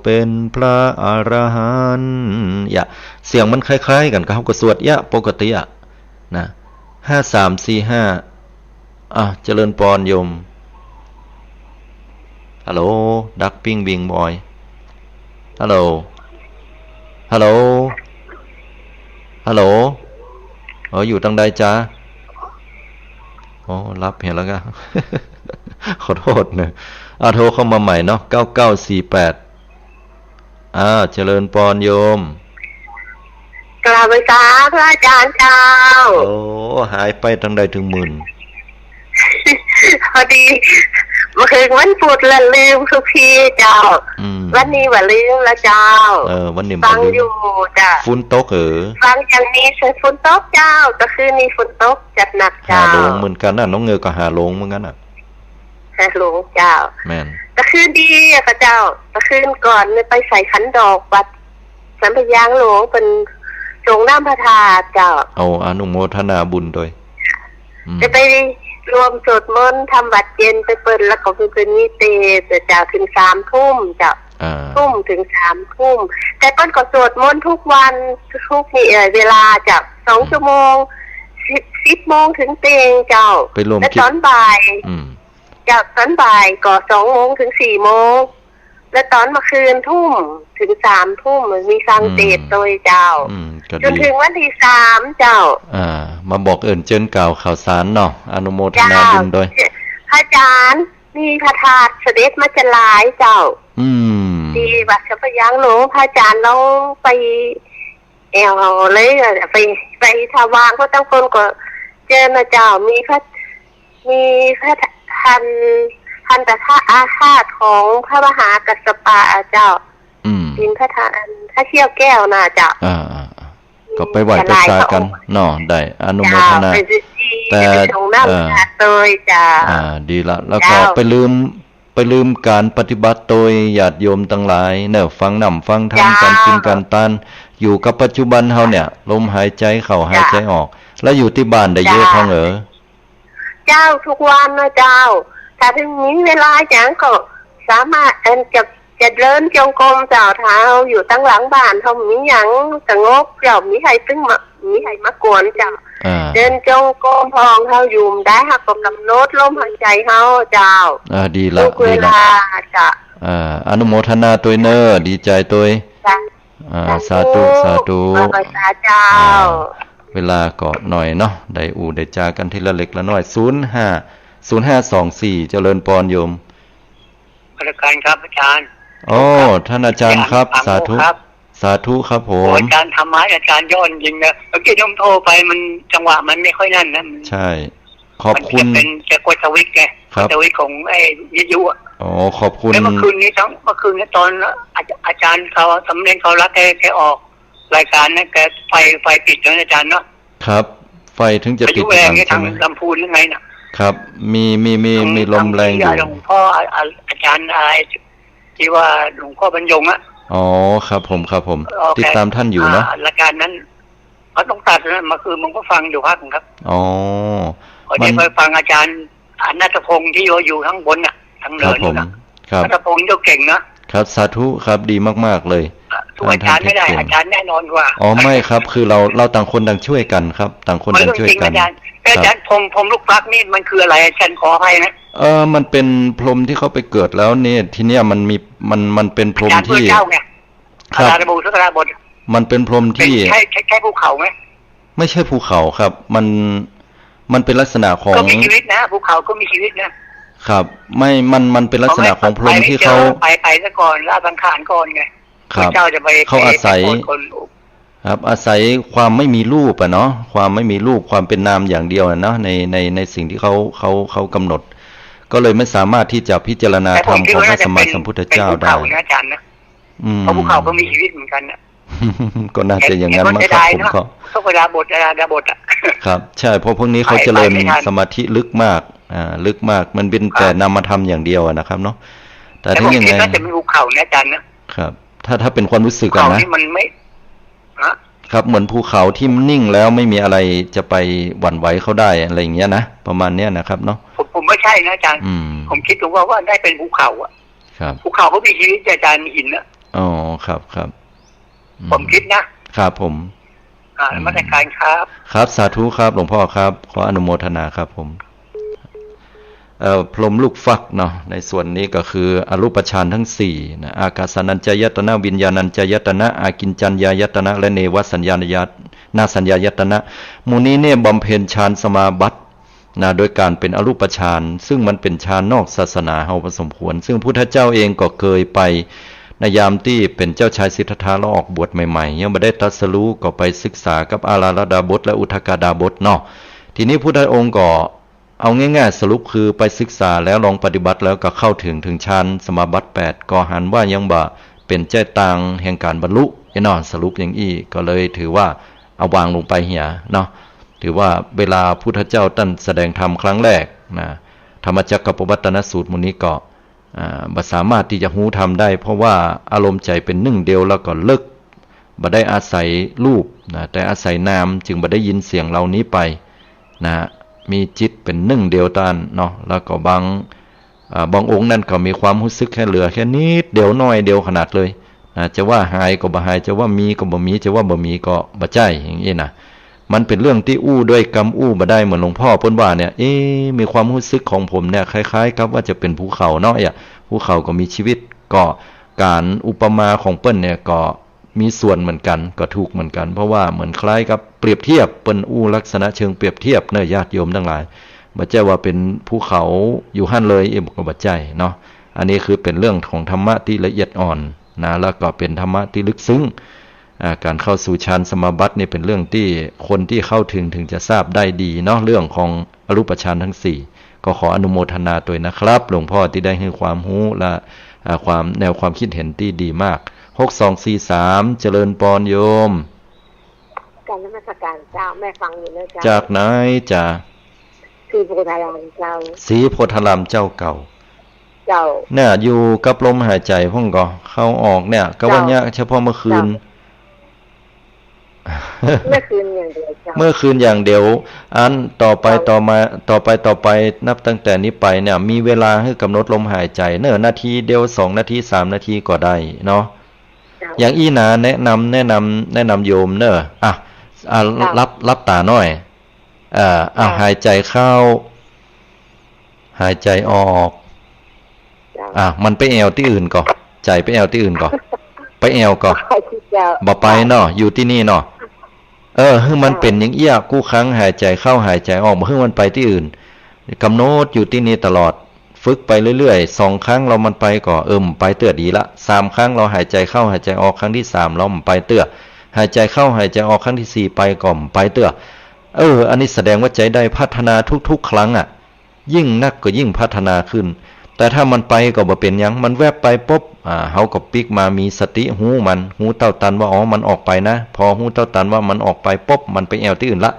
เป๋นพระอรหันต์ อย่า เสียงมันคล้ายๆกั๋นกับเฮาก็สวดเอี้ยะปกติอะ นะ ห้าสามสี่ห้า อ่ะ เจริญปอนโยม ฮัลโหล ดักปิ้งบิงบอย ฮัลโหล ฮัลโหล ฮัลโหล เออ อยู่ตางใดจ๊ะ อ๋อ หลับเหียแล้วกะ ขอโต้ษเน่อ อ่า โทรเข้ามาใหม่เนาะ เก้าเก้าสี่แปด อ่า เจริญปอนโยม กราบไหว้สาพระอาจารย์เจ้า โอ้ หายไปตางใดตึงมึน พอดี เมื่อคืนวันพุธละลืมทุกทีเจ้า อืม วันนี้บ่ลืมละเจ้า เออ วันนี้บ่ลืม ฟังอยู่เจ้า ฝนตกเหรอ ฟังอย่างนี้ ฝนตกเจ้า ตะคืนนี้ฝนตกจัดหนักเจ้า หาหลงเหมือนกั๋นน่ะ น้องเงยก็หาหลงเหมือนกั๋นน่ะ หาหลงเจ้า แม่น ตะคืนดีอะค่ะเจ้า ตะคืนก่อนเนี่ยไปใส่ขันดอกวัดสัมพยางหลวง เปิ้นสรงน้ำพระธาตุเจ้า เอาอนุโมทนาบุญตวย อืม จะไปรวมสวดมนต์ทำวัตรเย็นไปเปิ้น แล้วก็เปิ้นมีเตสน์เจ้า ถึงสามทุ่มเจ้า อ่า ทุ่มถึงสามทุ่ม แต่เปิ้นก็สวดมนต์ทุกวัน ทุกนี่ เอ่อ เวลาเจ้า สอง อืม ชั่วโมง สิบ สิบโมงถึงเตียงเจ้า ไปรวม และ กิจ ตอนบ่าย อืม เจ้า ตอนบ่ายก็สองโมงถึงสี่โมง และตอนเมื่อคืนทุ่มถึงสามทุ่ม มีฟัง อืม เตสน์ตวยเจ้า อืม ก็ดี จ๋นถึงวันตี้สามเจ้า อ่า มาบอกเอิ้นเจิญกล่าวข่าวสารเนาะ อนุโมทนาบุญตวย เจ้า พระอาจารย์ มีพระธาตุเสด็จมาจะหลายเจ้า อืม ตี้วัดสัมพยางหลวง พระอาจารย์ลองไป แอ่วเลยอะ ไป ไปถ้าว่าง เพราะตางคนก็เจิญนะเจ้า มีพระ มีพระทัน ทันตะอาฆาตของพระมหากัสสปะอะเจ้า อืม เป๋นพระทาน พระเขี้ยวแก้วน่ะเจ้า อ่า อ่า อ่า ก็ไปไหว้ไปสากั๋นเนาะ ได้อนุโมทนา เจ้า ไปสิ แต่ ไปส่งน้ำ เอ่อ พระธาตุตวยเจ้า อ่า ดีละ แล้วก็ เจ้า ไปลืม ไปลืมก๋านปฏิบัติตวยญาติโยมตังหลายเนาะ ฟังน้ำฟังธรรม เจ้า ก๋านกิ๋นก๋านตาน อยู่กับปัจจุบันเฮาเนี่ย ลมหายใจ๋เข้าหายใจ๋ออก แล้วอยู่ตี้บ้านได้เยียะ เจ้า พ่องเอ๋อ เจ้า ทุกวันนะเจ้า ถ้าเถิงมีเวลาหยังก็สามารถ เอ่อ จะ จะเดินจงกรมเจ้า ถ้าเฮาอยู่ตังหลังบ้าน เฮาบ่มีหยังสงบเจ้า บ่มีใผตึงมา บ่มีใผมากวนเจ้า อ่า เดินจงกรม พ่องเฮาอยู่บ่ได้ เฮาก็ก๋ำหนดลมหายใจ๋เฮาเจ้า อ่า ดีละ ทุกเวลา ดีละ เจ้า อ่า อนุโมทนาตวยเน่อ ดีใจ๋ตวย เจ้า อ่า สาธุ สาธุ สาธุ ขอบคุณเจ้า อ่า เวลาก็น้อยเนาะ ได้อู้ได้จ๋ากั๋นทีละเล็กละน้อย ศูนย์ห้า ศูนย์ห้าสองสี่ เจริญปอนโยม นมัสก๋านครับอาจารย์ โอ้ ครับ ท่านอาจารย์ครับ อาจารย์ สาธุ ครับ สาธุครับผม โอ้ อาจารย์ธรรมะ อาจารย์ยอดจริงนะ เมื่อกี้โยมโทรไปมันจังหวะมันไม่ค่อยนั่นนะ มัน ใช่ ขอบคุณ มันจะเป็น จะกดสวิตช์ไง ครับ กดสวิตช์ของไอ้วิทยุอะ อ๋อ ขอบคุณ แล้วเมื่อคืนนี้ทั้ง เมื่อคืนนี้ตอนอาจ อาจารย์เขา สามเณรเขารักแก แกออกรายการนะ แกไฟ ไฟปิดนะอาจารย์เนาะ ครับ ไฟถึงจะปิด พายุแรงไง ทางลำพูนหรือไงน่ะ ครับ มี มี มี ทาง มีลมแรงอยู่ ทางที่หลวงพ่อ อา อา อาจารย์อะไร ตี้ว่าหลวงพ่อบรรยงอะ อ๋อ ครับผม ครับผม โอเค ติดตามท่านอยู่เนาะ อ่า รายการนั้น เขาต้องตัดนะ เมื่อคืนผมก็ฟังอยู่พักหนึ่งครับ อ๋อ พอดี มัน ไปฟังอาจารย์ อ่า ณัฐพงษ์ตี้ว่าอยู่ข้างบนน่ะ ทางเหนือ ครับผม นู่นน่ะ ครับ ณัฐพงษ์นี่ก็เก่งนะ ครับ สาธุครับ ดีมากๆ เลย อ่ะ สู้อาจารย์ไม่ได้ ท่านเทศน์เก่ง อาจารย์แน่นอนกว่า อ๋อ ไม่ครับ คือเรา เราต่างคนต่างช่วยกันครับ ต่างคนต่างช่วยกัน มันเรื่องจริงอาจารย์ แต่อาจารย์ ครับ พรหม พรหมลูกฟักนี่มันคืออะไร อาจารย์ขออภัยนะ เออ มันเป็นพรหมที่เขาไปเกิดแล้วเนี่ย ทีเนี้ยมันมี มัน มันเป็นพรหมที่ อาจารย์พุทธเจ้าไง ครับ อาราธบูชกราบท มันเป็นพรหมที่ เป็น ใช่ ใช่ ใช่ภูเขาไหม ไม่ใช่ภูเขาครับ มัน มันเป็นลักษณะของ ก็มีชีวิตนะ ภูเขาก็มีชีวิตนะ ครับ ไม่ มัน มันเป็นลักษณะของพรหมที่เขา ไปไม่เจอ ไป ไปซะก่อน ละสังขารก่อนไง ครับ พระเจ้าจะไป เขาอาศัย ไปคน ครับ อาศัยความไม่มีรูปอะเนาะ ความไม่มีรูป ความเป็นนามอย่างเดียวอะเนาะ ใน ใน ในสิ่งที่เขา เขา เขากำหนด ก็เลยไม่สามารถที่จะพิจารณาธรรมของพระสัมมาสัมพุทธเจ้าได้ แต่ผมคิดว่าน่าจะเป็น เป็นภูเขานะอาจารย์นะ อืม เพราะภูเขาก็มีชีวิตเหมือนกันนะ ก็น่าจะอย่างนั้นมั้งครับ ผมก็ เห็นคนเสียดายเนอะ พวกดาบท ดาบทอะ ครับ ใช่ เพราะพวกนี้เขาเจริญ ไปไม่ทัน สมาธิลึกมาก อ่า ลึกมาก มันเป็น ครับ แต่นามธรรมอย่างเดียวอะนะครับเนาะ แต่ แต่ ถึงยังไง ผมคิดว่าจะเป็นภูเขานะอาจารย์นะ ครับ ถ้า ถ้าเป็นความรู้สึกอะนะ ภูเขานี่มันไม่ ฮะ ครับ เหมือนภูเขาที่มันนิ่งแล้วไม่มีอะไรจะไปหวั่นไหวเขาได้ อะไรอย่างเงี้ยนะ ประมาณเนี้ยนะครับเนาะ ผม ผมว่าใช่นะอาจารย์ อืม ผมคิดดูว่า ว่าได้เป็นภูเขาอะ ครับ ภูเขาก็มีชีวิต อาจารย์ มีหินอะ อ๋อ ครับ ครับ อืม ผมคิดนะ ครับผม อ่า อืม นมัสการครับ ครับ สาธุครับ หลวงพ่อครับ ขออนุโมทนาครับผม เอ่อ พรหมลูกฟักเนาะ ในส่วนนี้ก็คืออรูปฌานทั้งสี่นะ อากาสานัญจายตนะ วิญญาณัญจายตนะ อากิญจัญญายตนะ และเนวสัญญาญา ณสัญญายตนะ หมู่นี้เนี่ยบำเพ็ญฌานสมาบัตินะ โดยการเป็นอรูปฌาน ซึ่งมันเป็นฌานนอกศาสนาเฮาพอสมควร ซึ่งพุทธเจ้าเองก็เคยไป ในยามตี้เป็นเจ้าชายสิทธัตถะแล้วออกบวชใหม่ๆ ยังบ่ได้ตรัสรู้ ก็ไปศึกษากับอาราธดาบสและอุทกาดาบสเนาะ ทีนี้พุทธองค์ก็ เอาง่ายๆ สรุปคือไปศึกษาแล้วลองปฏิบัติแล้วก็เข้าถึง ถึงฌานสมาบัติแปด ก็หันว่ายังบ่เป๋นใจ้ตางแห่งก๋านบรรลุ เนาะ สรุปอย่างอี้ ก็เลยถือว่าเอาวางลงไปเหียเนาะ ถือว่าเวลาพุทธเจ้าต้านแสดงธรรมครั้งแรกนะ ธรรมจักรกัปปวัตตนสูตรหมู่นี้ก็ อ่า บ่สามารถตี้จะฮู้ธรรมได้ เพราะว่าอารมณ์ใจ๋เป๋นหนึ่งเดียวแล้วก็เลิก บ่ได้อาศัยรูปนะ แต่อาศัยนาม จึงบ่ได้ยินเสียงเหล่านี้ไปนะ มีจิตเป๋นหนึ่งเดียวเต้านั้นเนาะ แล้วก็บาง อ่า บางองค์นั้นก็มีความฮู้สึกแค่เหลือแค่นิดเดียว น้อยเดียวขนาดเลยนะ จะว่าหายก็บ่หาย จะว่ามีก็บ่มี จะว่าบ่มีก็บ่ใจ้ อย่างอี้นะ มันเป๋นเรื่องตี้อู้ด้วยกำอู้บ่ได้ เหมือนหลวงพ่อเปิ้นว่าเนี่ย เอ๊ะ มีความฮู้สึกของผมเนี่ยคล้ายๆ กับว่าจะเป๋นภูเขาเนาะ เอ๊ะ ภูเขาก็มีชีวิต ก็ก๋านอุปมาของเปิ้นเนี่ยก็มีส่วนเหมือนกั๋น ก็ถูกเหมือนกั๋น เพราะว่าเหมือนคล้ายกับเปรียบเทียบ เปิ้นอู้ลักษณะเชิงเปรียบเทียบเนาะ ญาติโยมตังหลาย บ่ใจ้ว่าเป๋นภูเขาอยู่หั้นเลย เอ๊ะ ก็บ่ใจ้เนาะ อันนี้คือเป๋นเรื่องของธรรมะตี้ละเอียดอ่อนนะ แล้วก็เป๋นธรรมะตี้ลึกซึ้ง อ่า ก๋านเข้าสู่ฌานสมาบัตินี่เป๋นเรื่องตี้คนตี้เข้าถึง ถึงจะทราบได้ดีเนาะ เรื่องของอรูปฌานทั้งสี่ ก็ขออนุโมทนาตวยนะครับ หลวงพ่อตี้ได้หื้อความฮู้และ อ่า ความ แนวความคิดเห็นตี้ดีมาก หกสองสี่สาม เจริญปอนโยม กราบนมัสการเจ้า แม่ฟังอยู่นะเจ้า จากไหนจ๊ะ ศรีโพธารามเจ้า ศรีโพธารามเจ้าเก่า เจ้า เนี่ย อยู่กับลมหายใจ๋พ่องก่อ เข้าออกเนี่ย ก็ว่า เจ้า เนี่ย เฉพาะเมื่อคืน เจ้า เมื่อคืนอย่างเดียวเจ้า เมื่อคืนอย่างเดียว อันต่อไป เจ้า ต่อมา ต่อไป ต่อไป นับตั้งแต่นี้ไปเนี่ย มีเวลาหื้อกำหนดลมหายใจ๋เนาะ นาทีเดียว สองนาที สามนาทีก็ได้เนาะ เจ้า อย่างอี้นะ แนะนำ แนะนำ แนะนำโยมเนาะ อ่ะ อ่ะ เจ้า หลับ หลับต๋าหน้อย เอ่อ อ่ะ เจ้า หายใจ๋เข้า หายใจ๋ออก เจ้า อ่ะ มันไปแอ่วตี้อื่นก่อ ใจ๋ไปแอ่วตี้อื่นก่อ ไปแอ่วก่อ เจ้า บ่ไปเนาะ อยู่ตี้นี่เนาะ เออ หื้อมันเป๋นอย่างอี้กู้ครั้ง หายใจ๋เข้า หายใจ๋ออก บ่หื้อมันไปตี้อื่น กำหนดอยู่ตี้นี่ตลอด ฝึกไปเรื่อยๆ สองครั้งแล้วมันไปก่อ เออ มันไปเตื้อ ดีละ สามครั้งแล้วหายใจ๋เข้า หายใจ๋ออก ครั้งตี้สามแล้วมันไปเตื้อ หายใจ๋เข้า หายใจ๋ออก ครั้งตี้สี่ไปก่อ มันไปเตื้อ เออ อันนี้แสดงว่าใจ๊ได้พัฒนาทุกๆ ครั้งอะ ยิ่งนักก็ยิ่งพัฒนาขึ้น แต่ถ้ามันไปก็บ่เป๋นหยัง มันแวบไปปุ๊บ อ่า เฮาก็ปิ๊กมามีสติฮู้มัน ฮู้เต้าตันว่า อ๋อ มันออกไปนะ พอฮู้เต้าตันว่ามันออกไปปุ๊บ มันไปแอ่วตี้อื่นละ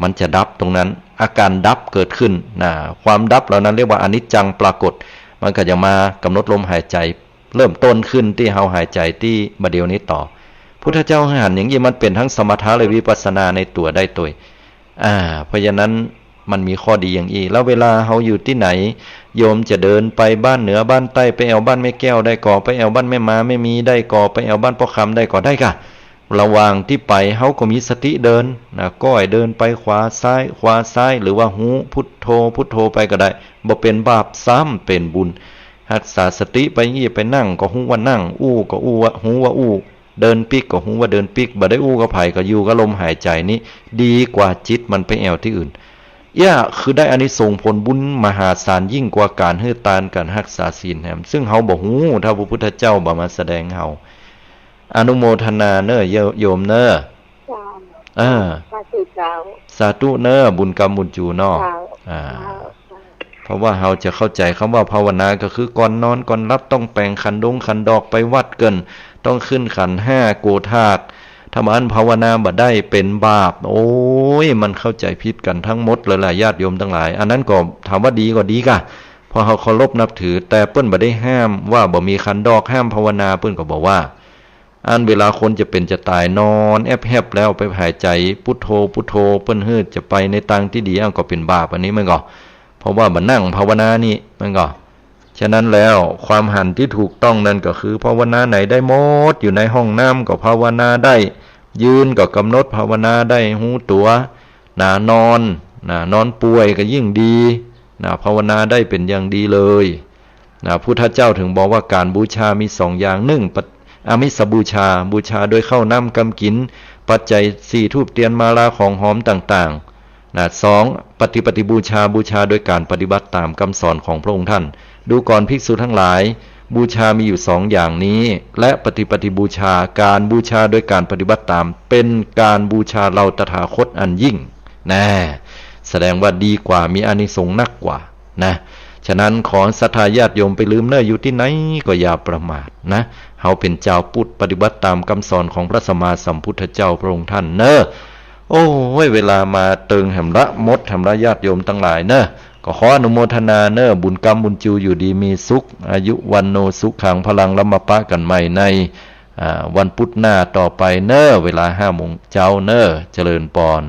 มันจะดับตรงนั้น อาก๋านดับเกิดขึ้นนะ ความดับเหล่านั้นเรียกว่าอนิจจังปรากฏ มันก็จะมากำหนดลมหายใจ๋ เริ่มต้นขึ้นตี้เฮาหายใจ๋ตี้บ่าเดี่ยวนี้ต่อ พุทธเจ้าหื้อหันอย่างอี้ มันเป๋นทั้งสมถะและวิปัสสนาในตั๋วได้ตวย อ่า เพราะฉะนั้นมันมีข้อดีอย่างอี้ แล้วเวลาเฮาอยู่ตี้ไหน โยมจะเดินไปบ้านเหนือบ้านใต้ ไปแอ่วบ้านแม่แก้วได้ก่อ ไปแอ่วบ้านแม่มาแม่มีได้ก่อ ไปแอ่วบ้านป้อคำได้ก่อ ได้ก่ะ ระหว่างตี้ไปเฮาก็มีสติเดินนะ ก้อยเดินไปขวาซ้าย ขวาซ้าย หรือว่าฮู้พุทโธ พุทโธไปก็ได้ บ่เป๋นบาป ซ้ำเป๋นบุญ ฮักษาสติไปอย่างอี้ ไปนั่งก็ฮู้ว่านั่ง อู้ก็อู้ว่า ฮู้ว่าอู้ เดินปิ๊กก็ฮู้ว่าเดินปิ๊ก บ่ได้อู้กับใผ ก็อยู่กับลมหายใจ๋นี้ ดีกว่าจิตมันไปแอ่วตี้อื่น เอี้ยะ คือได้อานิสงส์ผลบุญมหาศาลยิ่งกว่าก๋านหื้อตาน ก๋านฮักษาศีลแหม ซึ่งเฮาบ่ฮู้ ถ้าพระพุทธเจ้าบ่มาแสดงเฮา อนุโมทนาเนาะ โย- โยมเนาะ เจ้า เออ สาธุเจ้า สาธุเนาะ บุญกำบุญจู๋เนาะ เจ้า อ่า เจ้า เพราะว่าเฮาจะเข้าใจ๋กำว่าภาวนาก็คือก่อนนอนก่อนหลับต้องแป๋งขันดงขันดอกไปวัดเกิน ต้องขึ้นขันห้าโกธาตุ ถ้าบ่อั้นภาวนาบ่ได้เป๋นบาป โอ้ย มันเข้าใจ๋ผิดกั๋นทั้งหมดเลยล่ะ ญาติโยมตังหลาย อันนั้นก็ถามว่าดีก็ดีก่ะ เพราะเฮาเคารพนับถือ แต่เปิ้นบ่ได้ห้ามว่าบ่มีขันดอก ห้ามภาวนา เปิ้นก็บ่ว่า อันเวลาคนจะเป๋นจะต๋าย นอนแอบๆ แล้วไปหายใจ๋พุทโธ พุทโธ เปิ้นหื้อจะไปในตางตี้ดี อันก็เป๋นบาป อันนี้มันก็ เพราะว่าบ่นั่งภาวนานี่ มันก็ ฉะนั้นแล้วความหันตี้ถูกต้องนั้นก็คือ ภาวนาไหนได้หมด อยู่ในห้องน้ำก็ภาวนาได้ ยืนก็กำหนดภาวนาได้ ฮู้ตั๋ว นะ นอน นะ นอนป่วยก็ยิ่งดี นะ ภาวนาได้เป๋นอย่างดีเลยนะ พุทธเจ้าถึงบอกว่าก๋านบูชามีสองอย่าง นึ่ง ปะ- อามิสบูชา บูชาโดยข้าวน้ำกำกิ๋น ปัจจัยสี่ ธูปเตียน มาลา ของหอมต่างๆ นะ สอง ปฏิปัติบูชา บูชาโดยก๋านปฏิบัติต๋ามกำสอนของพระองค์ท่าน ดูก่อนภิกษุทั้งหลาย บูชามีอยู่สองอย่างนี้ และปฏิปัติบูชา ก๋านบูชาโดยก๋านปฏิบัติต๋าม เป๋นก๋านบูชาเฮาตถาคตอันยิ่ง แน่ แสดงว่าดีกว่า มีอานิสงส์นักกว่านะ ฉะนั้นขอศรัทธาญาติโยมไปลืมเน่อ อยู่ตี้ไหนก็อย่าประมาทนะ เฮาเป๋นจาวพุทธปฏิบัติต๋ามกำสอนของพระสัมมาสัมพุทธเจ้าพระองค์ท่านเน่อ โอ้ย เวลามาเติงแหมละ หมดแหมละญาติโยมตังหลายเน่อ ก็ขออนุโมทนาเน่อ บุญกำบุญจู อยู่ดีมีสุข อายุวัณโณสุขังพะลัง แล้วมาปะกั๋นใหม่ใน อ่า วันพุธหน้าต่อไปเน่อ เวลาห้าโมงเจ๊าเน่อ เจริญปอน